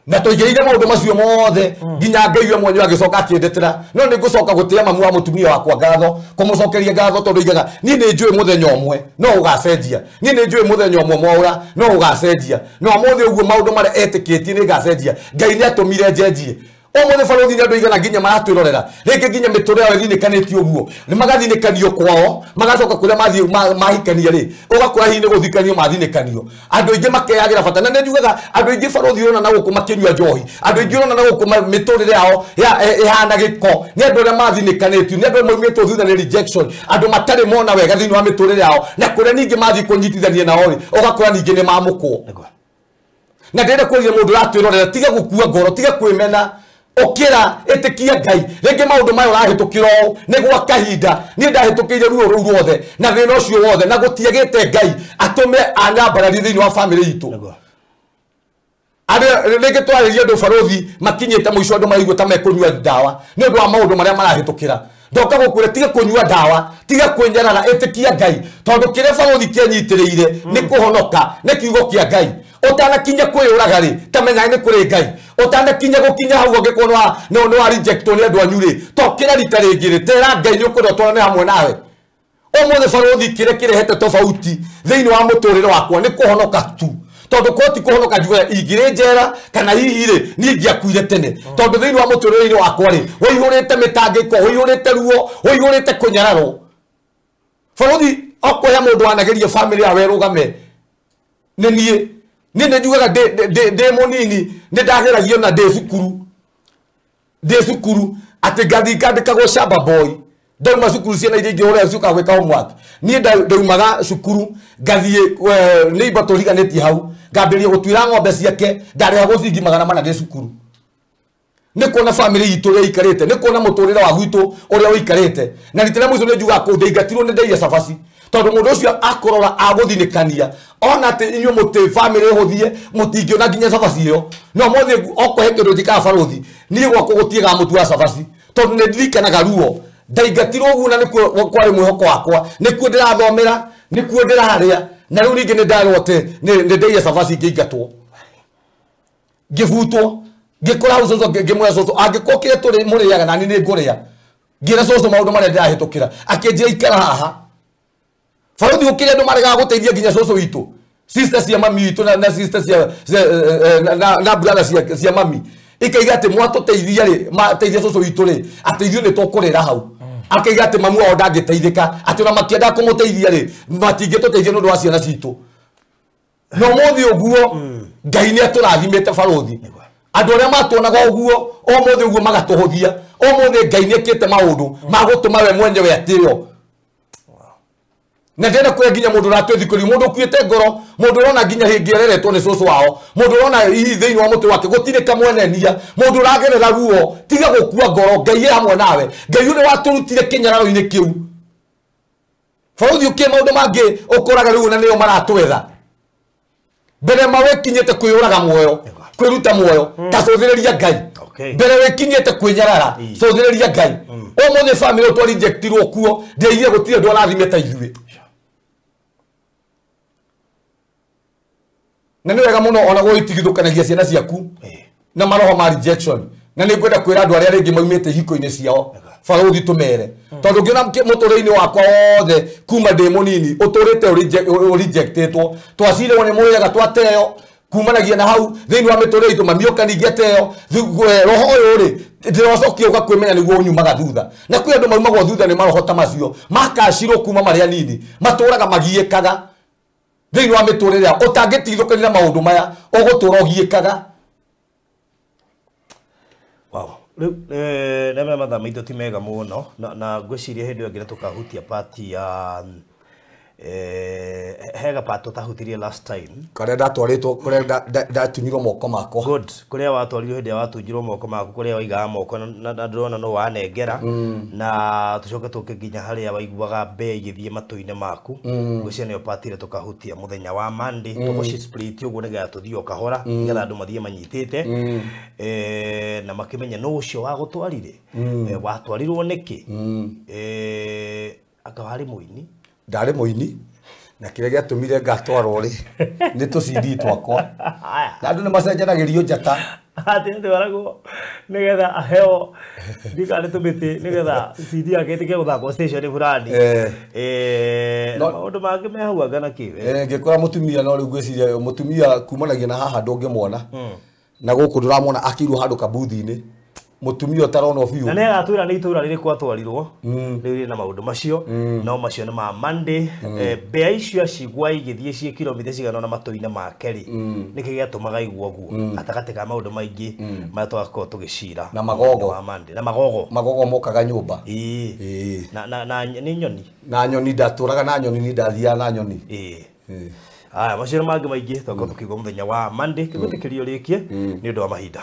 na tũigĩrĩire maũndũ macio mothe nginya Ngai we mwenyewe agĩcoka akĩndetera no nĩ ngũcoka gũtĩa mamu wa mũtumia wakwa ngatho kũmũcokeria ngatho tondũ igaga niĩ nĩ njũĩ mũthenya ũmwe no ũgacenjia niĩ nĩ njũĩ mũthenya ũmwe mwaũra no ũgacenjia no ũmũthĩ ũguo maũndũ marĩa etĩkĩtie nĩ ngacenjia Ngai nĩ atũmire njenjie ũmũthĩ barũthi nĩ andũ aigana nginya maratwĩrorera rĩngĩ nginya mĩtũrĩre yao ĩthinĩkanĩtio ũguo nĩ magathinĩkanio kwao magacoka kũrĩa mathiĩ mahikania rĩ ũgakora hihi nĩ gũthikanio mathinĩkanio andũ aingĩ makeyagĩra bata na nĩ njugaga andũ aingĩ barũthi ũrona na gũkũ makĩnyua njohi andũ aingĩ ũrona na gũkũ mĩtũrĩre yao ĩhana gĩko nĩ andũ arĩa mathinĩkanĩtio nĩ andũ arĩa maumĩtwo thutha nĩ rejection andũ matarĩ mona wega thĩinĩ wa mĩtũrĩre yao na kũrĩa ningĩ mathiĩ kũnyitithania nao rĩ ũgakora ningĩ nĩ mamũkwo na ndĩrenda kũria mũndũ ũratwĩrorera tiga gũkua ngoro tiga kwĩmena ũkĩra ĩtĩkia Ngai rĩngĩ maũndũ maya ũrahĩtũkĩra ũũ nĩ gwa kahinda niĩ ndahĩtũkĩire ruo rũu ruothe na thĩna ũcio wothe na gũtiagĩte Ngai atũme anyambararie thĩinĩ wa famĩlĩ itũ arĩa rĩngĩ twarĩria andũ barũthi makinyĩte mũico andũ maraigua ta mekũnyua ndawa nĩ ũndũ wa maũndũ marĩa marahĩtũkĩra ndoka gũkwĩra tiga kũnyua ndawa tiga kwĩnyarara ĩtĩkia Ngai tondũ kĩrĩa barũthi kĩanyitĩrĩire nĩ kũhonoka nĩ kiugo kĩa Ngai ũtanakinya kwĩyũraga rĩ ta menya nĩ kũrĩ Ngai ũtanakinya gũkinya hau ũngĩkorwo nĩ wa rejectwo nĩ andũ anyu rĩ tokĩra rita rĩngĩ rĩ tera Ngai nĩ ũkwenda ũtwarane hamwe nawe Ũmũthĩ barũthi kĩrĩa kĩrehete tofauti thĩinĩ wa mũtũrĩre wakwa nĩ kũhonoka tu. Tondũ koti kũhonoka njugaga ingĩrĩ njera kana hihi rĩ niĩ ingĩakuire tene. Tondũ thĩinĩ wa mũtũrĩre-inĩ wakwa rĩ ũihũrĩte mĩtangĩko, ũihũrĩte ruo, ũihũrĩte kũnyararwo. Barũthi okorwo he mũndũ wanageria bamĩrĩ yao ĩrũgame nĩ niĩ. Niĩ nĩ njugaga ndĩ mũnini nĩ ndageragio na ndĩ cukuru. Ndĩ cukuru atĩ ngathiĩ ngandĩkagwo shamba boy. Ndauma cukuru ciana iria ingĩ ũrĩa ciũkaga gwĩka homework. Niĩ ndaumaga cukuru ngathiĩ neighbor tũriganĩtie hau ngambĩrĩria gũtuĩra ng'ombe ciake ndarĩhagwo ciringi 400 ndĩ cukuru. Nĩ kuona family itũ ũrĩa ĩikarĩte, nĩ kuona mũtũrĩre wa gwitũ ũrĩa ũikarĩte. Na rita rĩa mũico nĩ njugaga kũu ndaingatirwo nĩ ndaiyire cabaci. Tondũ mũndũ ũcio akũrora agũthinĩkania ona atĩ inyuĩ mũtĩ family hũthie mũtingĩona nginya cabaci ĩyo. No mũthĩ okorwo he kĩndũ njĩkaga barũthi niĩ gwakwa gũtiĩgaga mũtu wa cabaci tondũ nĩ ndirikanaga ruo. Ndaingatirwo ũguo na nĩkuo kwarĩ mwĩhoko wakwa, nĩkuo ndĩrathomera, nĩkuo ndĩrarĩa, na rĩu ningĩ nĩ ndarwo atĩ nĩ ndaiyire cabaci ngĩingatwo. Ngĩbutwo, ngĩkora hau cũcũ ngĩmwĩra cũcũ angĩkorwo kĩrĩa tũrĩ mũrĩaga nani nĩ ngũrĩa. Ngĩra cũcũ maũndũ marĩa ndĩrahĩtũkĩra, akĩnjĩra ikara haha. Barũthi gũkĩrĩ andũ maregaga gũteithia nginya cũcũ witũ, sister cia mami witũ na sister cia na brother cia mami. Ikaiga atĩ mwatũteithia rĩ, mateithia cũcũ witũ rĩ, atĩ ithuĩ nĩ tũkũrĩra hau. Akaiga atĩ mamu wao ndangĩteithĩka, atĩ ona makĩendaga kũmũteithia rĩ, matingĩtũteithia nĩ ũndũ wa ciana citũ. No mũthĩ ũguo Ngai nĩ atũrathimĩte barũthi. Andũ arĩa matuonaga ũguo ũmũthĩ ũguo magatũhũthia. Ũmũthĩ Ngai nĩ ekĩte maũndũ ma gũtũma we mwenyewe atĩo. Na ndĩrenda kwĩra nginya mũndũ ũratwĩthikĩrĩria, mũndũ ũkuĩte ngoro, mũndũ ũrona nginya hĩngĩ ereretwo nĩ cũcũ wao, mũndũ ũrona hihi thĩinĩ wa mũtĩ wake gũtirĩ kamwenenia, mũndũ ũragerera ruo, tiga gũkua ngoro, Ngai e hamwe nawe. Ngai ũrĩa watũrutire kĩnyararo-inĩ kĩu. Barũthi ũkĩe maũndũ mangĩ ũkoraga rĩu na nĩo maratwetha. Mbere ma wĩkinyĩte kwĩyũraga muoyo, kwĩruta muoyo, ta cũthĩrĩria Ngai. Mbere wĩkinyĩte kwĩnyarara, cũthĩrĩria Ngai. Ũmũthĩ family ũyũ twarinjektirwo kuo, ndĩaigire gũtirĩ andũ arathimĩte ithuĩ. Na nĩ wega mũno ona gũgĩtigithũkanagia ciana ciaku na maroho ma rejection. Na nĩ ngwenda kwĩra andũ arĩa rĩngĩ maumĩte ihiko-inĩ ciao, barũthi tũmere. Tondũ ngĩona mũtũrĩre-inĩ wakwa wothe kuma ndĩ mũnini ũtũrĩte ũrejectĩtwo, twacirwo nĩ mũrĩaga twateo kumanagia na hau thĩinĩ wa mĩtũrĩre itũ mamioka ningĩ ateo. Roho ũyũ rĩ ndĩrocokia ũka kwĩmenya nĩguo ũnyumaga thutha. Na kwĩ andũ maumagwo thutha nĩ maroho ta macio makacirwo kuma marĩ anini, matũraga magiĩkaga thĩinĩ wa mĩtũrĩre yao. Ũtangĩtigithũkanio na maũndũ maya ũgũtũra ũgiĩkaga. Wow. Rĩu nĩ mathaa maitũ ti mega mũno na ngwĩciria hĩndĩ ĩyo ĩngĩ nĩ tũkahutia part ya hega part tũtahutirie last time. Karĩa ndatwarĩtwo, kũrĩa ndatunyirwo moko makwa. Good. Kũrĩa watwarirwo hĩndĩ ĩrĩa watunyirwo moko maku, kũrĩa waigaga moko na ndĩrona no wanengera. Na tũcoke tũke nginya harĩa waiguaga mbĩa igĩthiĩ matũ-inĩ maku. Ngwĩciria nĩyo part ĩrĩa tũkahutia mũthenya wa Monday. Tũgũci split ũguo nĩgetha tũthiĩ o kahora, nĩgetha andũ mathiĩ manyitĩte. Na makĩmenye nũ ũcio wagũtwarire. Watwarirwo nĩkĩ? Anga warĩ mũini? Ndarĩ mũini na kĩrĩa gĩatũmire ngatwarwo rĩ nĩ tũcindi twakwa. Na andũ nĩ macenjanagĩrio njata. Atĩ atwaragwo nĩgetha aheo ndikane tũmĩtĩ nĩgetha CD yake ĩtĩke gũthakwo station fulani. Na maũndũ mangĩ me hau anga na kĩ? Ngĩkora mũtumia no rĩu ngwĩciria mũtumia kumanagia na haha ndũngĩmuona. Na gũkũ ndũramwona akĩirwo handũ kabuthi-inĩ. Mũtumia ũtarona biũ. Na nĩagatwĩra nĩ itũra rĩrĩkũ atwarirwo. Rĩu rĩna maũndũ macio. No macio nĩ ma Monday. Mbĩa icio acigwa igĩthiĩ ciĩ kilomita cigana ũna matũ-inĩ make rĩ, nĩkĩ gĩatũmaga aigua ũguo? Gatagatĩ ka maũndũ maingĩ marĩa tũgakorwo tũgĩcira. Na magogo. Wa Monday. Na magogo. Magogo mokaga nyũmba. Na nĩ nyoni. Na nyoni ndatũraga na nyoni, nĩ ndathiaga na nyoni. Aya, macio nĩ mangĩ maingĩ tũgakorwo tũkĩigua mũthenya wa Monday. Kĩgwĩtĩkĩrio rĩkie nĩ ũndũ wa mahinda.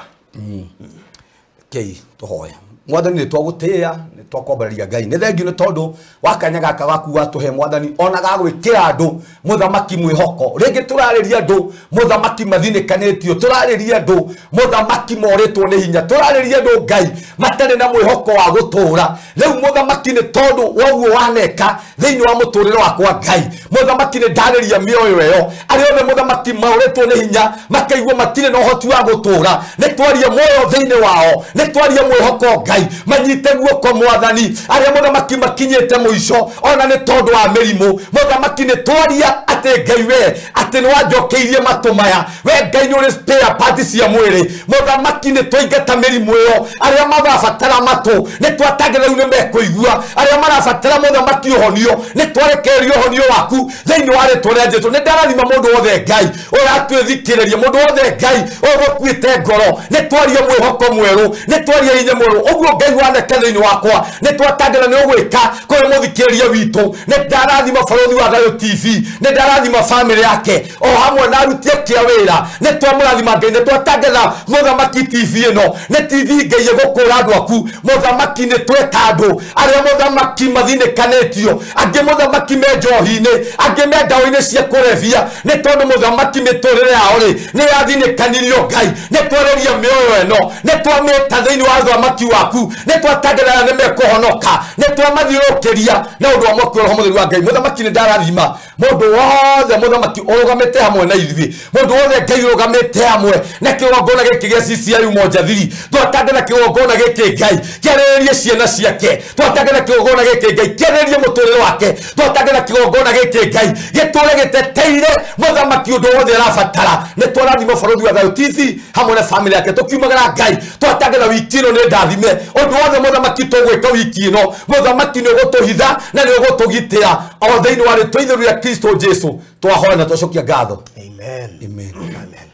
Kei tũhoe. Mwathani nĩ twagũtĩĩa, nĩ twakwambararia Ngai. Nĩ thengiũ nĩ tondũ wa kanya gaka gaku watũhe Mwathani, ona gagwĩkĩra andũ mũthamaki mwĩhoko. Rĩngĩ tũrarĩria andũ mũthamaki mathinĩkanĩtio, tũrarĩria andũ mũthamaki morĩtwo nĩ hinya, tũrarĩria andũ Ngai matarĩ na mwĩhoko wa gũtũũra. Rĩu mũthamaki nĩ tondũ wa ũguo waneka thĩinĩ wa mũtũrĩre wakwa Ngai, mũthamaki nĩ ndarĩria mĩoyo ĩyo. Arĩa othe mũthamaki morĩtwo nĩ hinya makaigua matirĩ na ũhoti wa gũtũũra, nĩ twarie muoyo thĩinĩ wao, nĩ Nĩ twaria mwĩhoko Ngai manyite guoko mwathani arĩa mũthamaki makinyĩte mũico ona nĩ tondũ wa mĩrimũ mũthamaki nĩ twaria atĩ Ngai we atĩ nĩ wanjokeirie matũ maya we Ngai nĩ ũrĩ spare part cia mwĩrĩ mũthamaki nĩ twaingata mĩrimũ ĩyo arĩa marabatara matũ nĩ twatangĩra rĩu nĩ mekũigua arĩa marabatara mũthamaki ũhonio nĩ twarekereria ũhonio waku thĩinĩ wa rĩtwa rĩa Jesũ. Nĩ ndarathima mũndũ wothe Ngai ũratwĩthikĩrĩria mũndũ wothe Ngai ũgũkuĩte ngoro nĩ twaria mwĩhoko mwerũ nĩ twaria hinya mwerũ ũguo Ngai waneke thĩinĩ wakwa nĩ twatangĩra nĩ ũgwĩka kũrĩ mũthikĩrĩria witũ. Nĩ ndarathima Barũthi wa Thayũ TV nĩ ndarathima famĩlĩ yake o hamwe na aruti ake a wĩra nĩ twamũrathima Ngai nĩ twatangĩra mũthamaki TV ĩno nĩ TV Ngai ĩgũkũra andũ aku mũthamaki nĩ tweta andũ arĩa mũthamaki mathinĩkanĩtio angĩ mũthamaki me njohi-inĩ angĩ me ndawa-inĩ cia kũrebia nĩ tondũ mũthamaki mĩtũrĩre yao rĩ nĩ yathinĩkanirio Ngai nĩ twarĩria mĩoyo ĩno nĩ twamĩta thĩinĩ wa ũthamaki waku nĩ twatangĩra nĩ mekũhonoka nĩ twamathiũrũrũkĩria na ũndũ wa mwaki wa Roho Mũtheru wa Ngai. Mũthamaki nĩ ndarathima mũndũ wothe mũthamaki ũrũgamĩte hamwe na ithuĩ mũndũ wothe Ngai ũrũgamĩte hamwe na kĩgongona gĩkĩ gĩa CCI Umoja Thiri twatangĩra kĩgongona gĩkĩ Ngai kĩarĩrĩrie ciana ciake twatangĩra kĩgongona gĩkĩ Ngai kĩarĩrĩrie mũtũrĩre wake twatangĩra kĩgongona gĩkĩ Ngai gĩtũre gĩteteire mũthamaki ũndũ wothe arabatara. Nĩ twarathima Barũthi wa Thayũ TV hamwe na famĩlĩ yake tũkiumagara Ngai twatangĩra wiki ĩno nĩ ndathime ũndũ wothe mũthamaki tũgwĩka wiki ĩno mũthamaki nĩ ũgũtũhitha na nĩ ũgũtũgitĩra o thĩinĩ wa rĩtwa itheru rĩa Kristo Jesu twahoya na twacokia ngatho. Amen. Amen. Amen.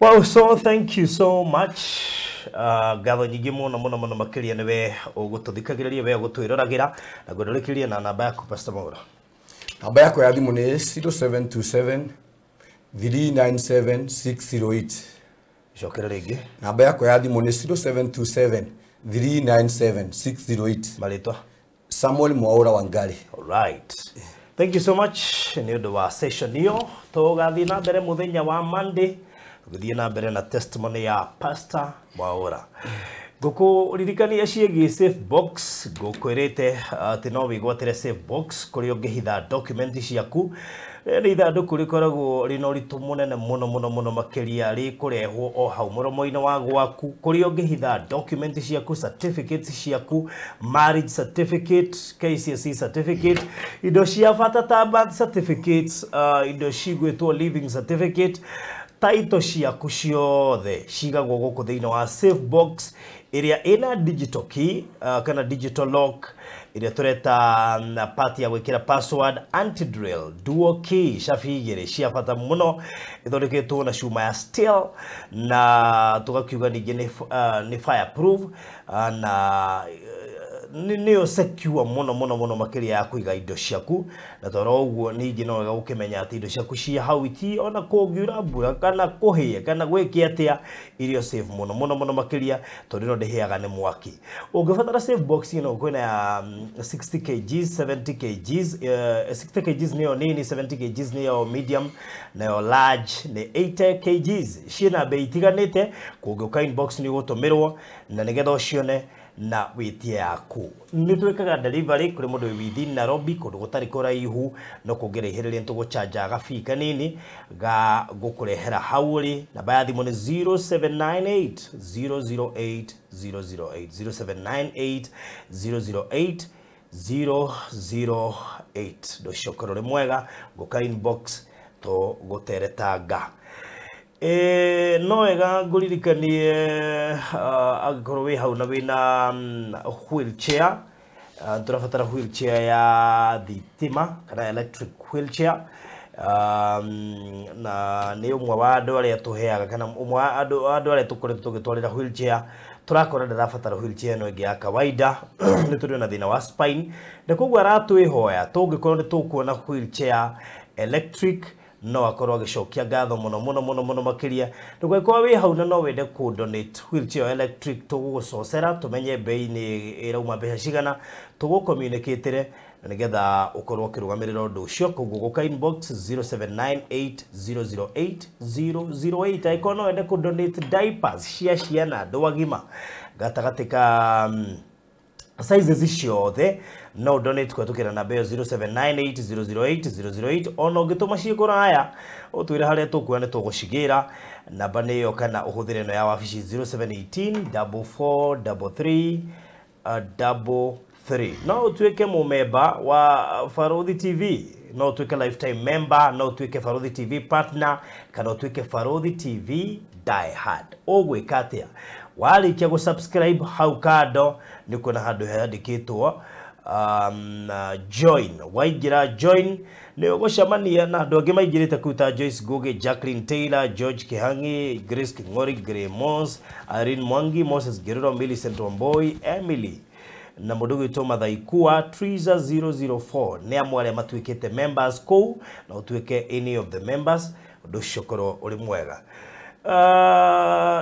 Well, so thank you so much. Ngatho nyingĩ mũno mũno mũno makĩria nĩwe ũgũtũthikagĩrĩria we ũgũtwĩroragĩra na ngũndũrĩkĩrie na namba yaku Pastor Mwaura. Namba yakwa ya thimũ nĩ 0727 397 608. Cokera rĩngĩ. Namba yakwa ya thimũ nĩ 0727 397 608. Marĩtwa? Samuel Mwaura Wangari. All right. Thank you so much nĩ ũndũ wa session ĩyo. Tũgathiĩ na mbere mũthenya wa Monday tũgĩthiĩ na mbere na testimony ya Pastor Mwaura. Ngũkũririkania ciĩgiĩ safe box ngũkwĩrĩte atĩ no wĩgwatĩre safe box kũrĩa ũngĩhitha document ciaku. Nĩ ithandũkũ rĩkoragwo rĩna ũritũ mũnene mũno mũno mũno makĩria rĩkũrehwo o hau mũromo-inĩ wa gwaku kũrĩa ũngĩhitha document ciaku, certificates ciaku, marriage certificate, KCSE certificate, indo cia bata ta birth certificates, indo cigwĩtwo living certificate, title ciaku ciothe cigagwo gũkũ thĩinĩ wa safe box ĩrĩa ĩna digital key kana digital lock ĩrĩa tũreta na part ya gwĩkĩra password, anti drill, dual key, cabi igĩrĩ cia bata mũno ĩthondeketwo na cuma ya steel na tũgakiuga ningĩ nĩ fireproof na nĩyo secure mũno mũno mũno makĩria ya kũiga indo ciaku na toro ũguo ningĩ no wega gũkĩmenya atĩ indo ciaku cia hau iti ona kũngiura mbura kana kũhĩe kana gwĩke atĩa irio safe mũno mũno mũno makĩria tondũ ĩno ndĩhĩaga nĩ mwaki. Ũngĩbatara safe box ĩno kwĩna ya 60 kgs, 70 kgs, 60 kgs nĩyo nini, 70 kgs nĩyo medium, nayo large nĩ 80 kgs. Ciĩna bei itiganĩte, kũngĩũka inbox nĩ ũgũtũmĩrwo na nĩgetha ũcione na wĩtie yaku. Nĩ twĩkaga delivery kũrĩ mũndũ wĩ within Nairobi kũndũ gũtarĩ kũraihu no kũngĩraihĩrĩria nĩ tũgũchanja gabii kanini ga gũkũrehera hau ũrĩ. Namba ya thimũ nĩ 0798 008 008 0798 008 008. Ndũcokerwo rĩ mwega ngũka inbox tũgũteretanga. No wega ngũririkanie angĩkorwo wĩ hau na wĩna wheelchair, tũrabatara wheelchair ya thitima kana electric wheelchair na nĩ ũmwe wa andũ arĩa tũheaga kana ũmwe wa andũ arĩa tũkoretwo tũgĩtwarĩra wheelchair tũrakora ndarabatara wheelchair ĩno ĩngĩ ya kawaida nĩ tũrĩ na thĩna wa spine na koguo aratwĩhoya tũngĩkorwo nĩ tũkuona wheelchair electric no akorwo agĩcokia ngatho mũno mũno mũno mũno makĩria. Ndũgagĩkorwo wĩ hau na no wende kũ donate wheelchair electric tũgũgũcocera tũmenye bei nĩ ĩrauma mbeca cigana tũgũ-communicate-ĩre na nĩgetha ũkorwo ũkĩrũgamĩrĩra ũndũ ũcio. Koguo gũka inbox 0798 008 008. Angĩkorwo no wende kũ donate diapers cia ciana andũ agima gatagatĩ ka Sizes ciothe no donate kũhetũkĩra namba ĩyo 0798008008 ona ũngĩtũma ciĩ kũraya ũtwĩre harĩa tũkuoya nĩ tũgũcigĩra namba nĩ ĩyo kana ũhũthĩre ĩno ya wabici 0718 4433 33. No ũtuĩke mũmemba wa Barũthi TV, no ũtuĩke lifetime member, no ũtuĩke Barũthi TV partner kana ũtuĩke Barũthi TV die hard. Ũgwĩka atĩa? Warĩkia gũ subscribe hau kando nĩ kuona handũ handĩkĩtwo join. Waingĩra join nĩ ũgũcemania na andũ angĩ maingĩrĩte kũu ta Joyce Ngugi, Jacqueline Taylor, George Kihangi, Grace King'ori, Gray Mons, Irene Mwangi, Moses Gerero, Millicent Wamboi, Emily na mũndũ ũgwĩtwo Mathaikua Triza 004 nĩ amwe arĩa matuĩkĩte members kũu na ũtuĩke any of the members ũndũ ũcio ũkorwo ũrĩ mwega.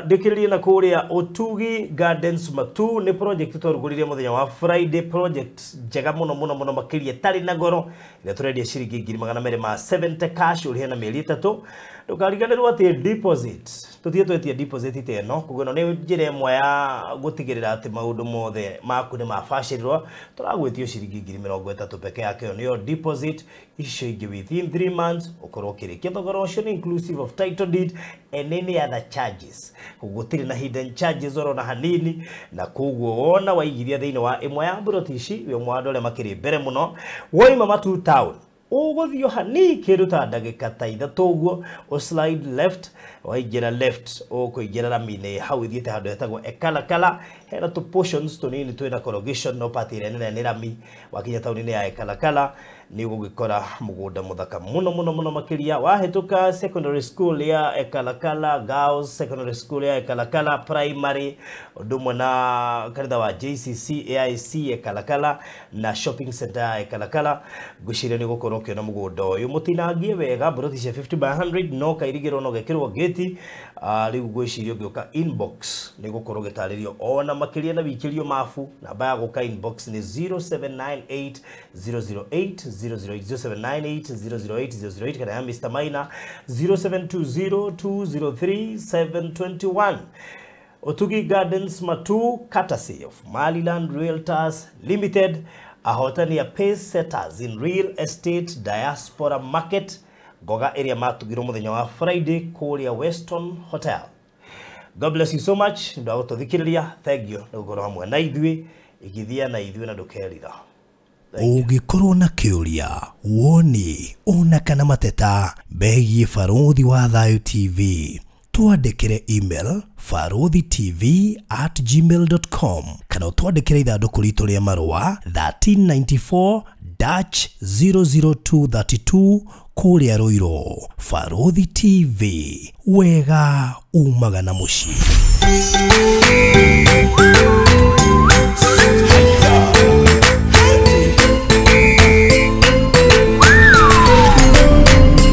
Ndĩkĩrĩrie na kũrĩa Ũtugi Gardens Matu nĩ project twarugũririe mũthenya wa Friday, project njega mũno mũno mũno makĩria ĩtarĩ na goro ĩrĩa tũrendia ciringi 270,000 cash ũrĩhe na mĩeri 3. Ndũkariganĩrwo atĩ deposit tũtige twetie deposit ta ĩno koguo ĩno nĩ njĩra ĩmwe ya gũtigĩrĩra atĩ maũndũ mothe maku nĩ mabacĩrĩrwo. Tũragwĩtio ciringi 30,000 peke yake ĩyo nĩyo deposit, icio ingĩ within 3 months ũkorwo ũkĩrĩkia thogora ũcio nĩ inclusive of title deed and any other charges. Koguo gũtirĩ na hidden charges orona hanini, na koguo wona waigithia thĩinĩ wa ĩmwe ya mburoti ici wĩ ũmwe wa andũ arĩa makĩrĩ mbere mũno. Woima Matu town ũgũthiĩ hanini kĩndũ ta ndagĩka ta 3 ũguo ũ slide left, waingĩra left ũkũingĩra rami-inĩ hau ithiĩte handũ hetagwo Ekalakala, hena tũ portions tũnini twĩna corrugation no part ĩrĩa nene nĩ rami. Wakinya taũni-inĩ ya Ekalakala nĩ ũgũgĩkora mũgũnda mũthaka mũno mũno mũno makĩria. Wahĩtũka secondary school ya Ekalakala Girls Secondary School ya Ekalakala Primary, ũndũ ũmwe na kanitha wa JCC AIC Ekalakala na shopping center ya Ekalakala, ngwĩciria nĩ ũgũkorwo ũkĩona mũgũnda ũyũ mũtinangie wega, mburoti cia 50 by 100 no kairigĩrwo no gekĩrwo gĩti. Rĩu ngwĩciria ũngĩũka inbox nĩ ũgũkorwo ũgĩtarĩrio ona makĩria na wikĩrio mabu. Namba ya gũka inbox nĩ 0798 008 008 0798 008 008 kana ya Mr. Maina 0720 203 721. Otugi Gardens Matu, courtesy of Maliland Realtors Limited, ahotani ya pace setters in real estate diaspora market ngoga area matugirwo muthenya wa Friday kũrĩa Weston Hotel. God bless you so much ndu wa gũtũthikĩrĩria, thank you nĩ gũkorwo hamwe na ithuĩ, igithia na ithuĩ na ndũkerira. Ũngĩkorwo na kĩũria, woni ona kana mateta megiĩ Barũthi wa Thayũ TV, twandĩkĩre email baruthitv@gmail.com kana ũtwandĩkĩre ithandũkũ ritũ rĩa marũa 1394 -00232 kũrĩa Ruiru. Barũthi TV, wega umaga na mũciĩ.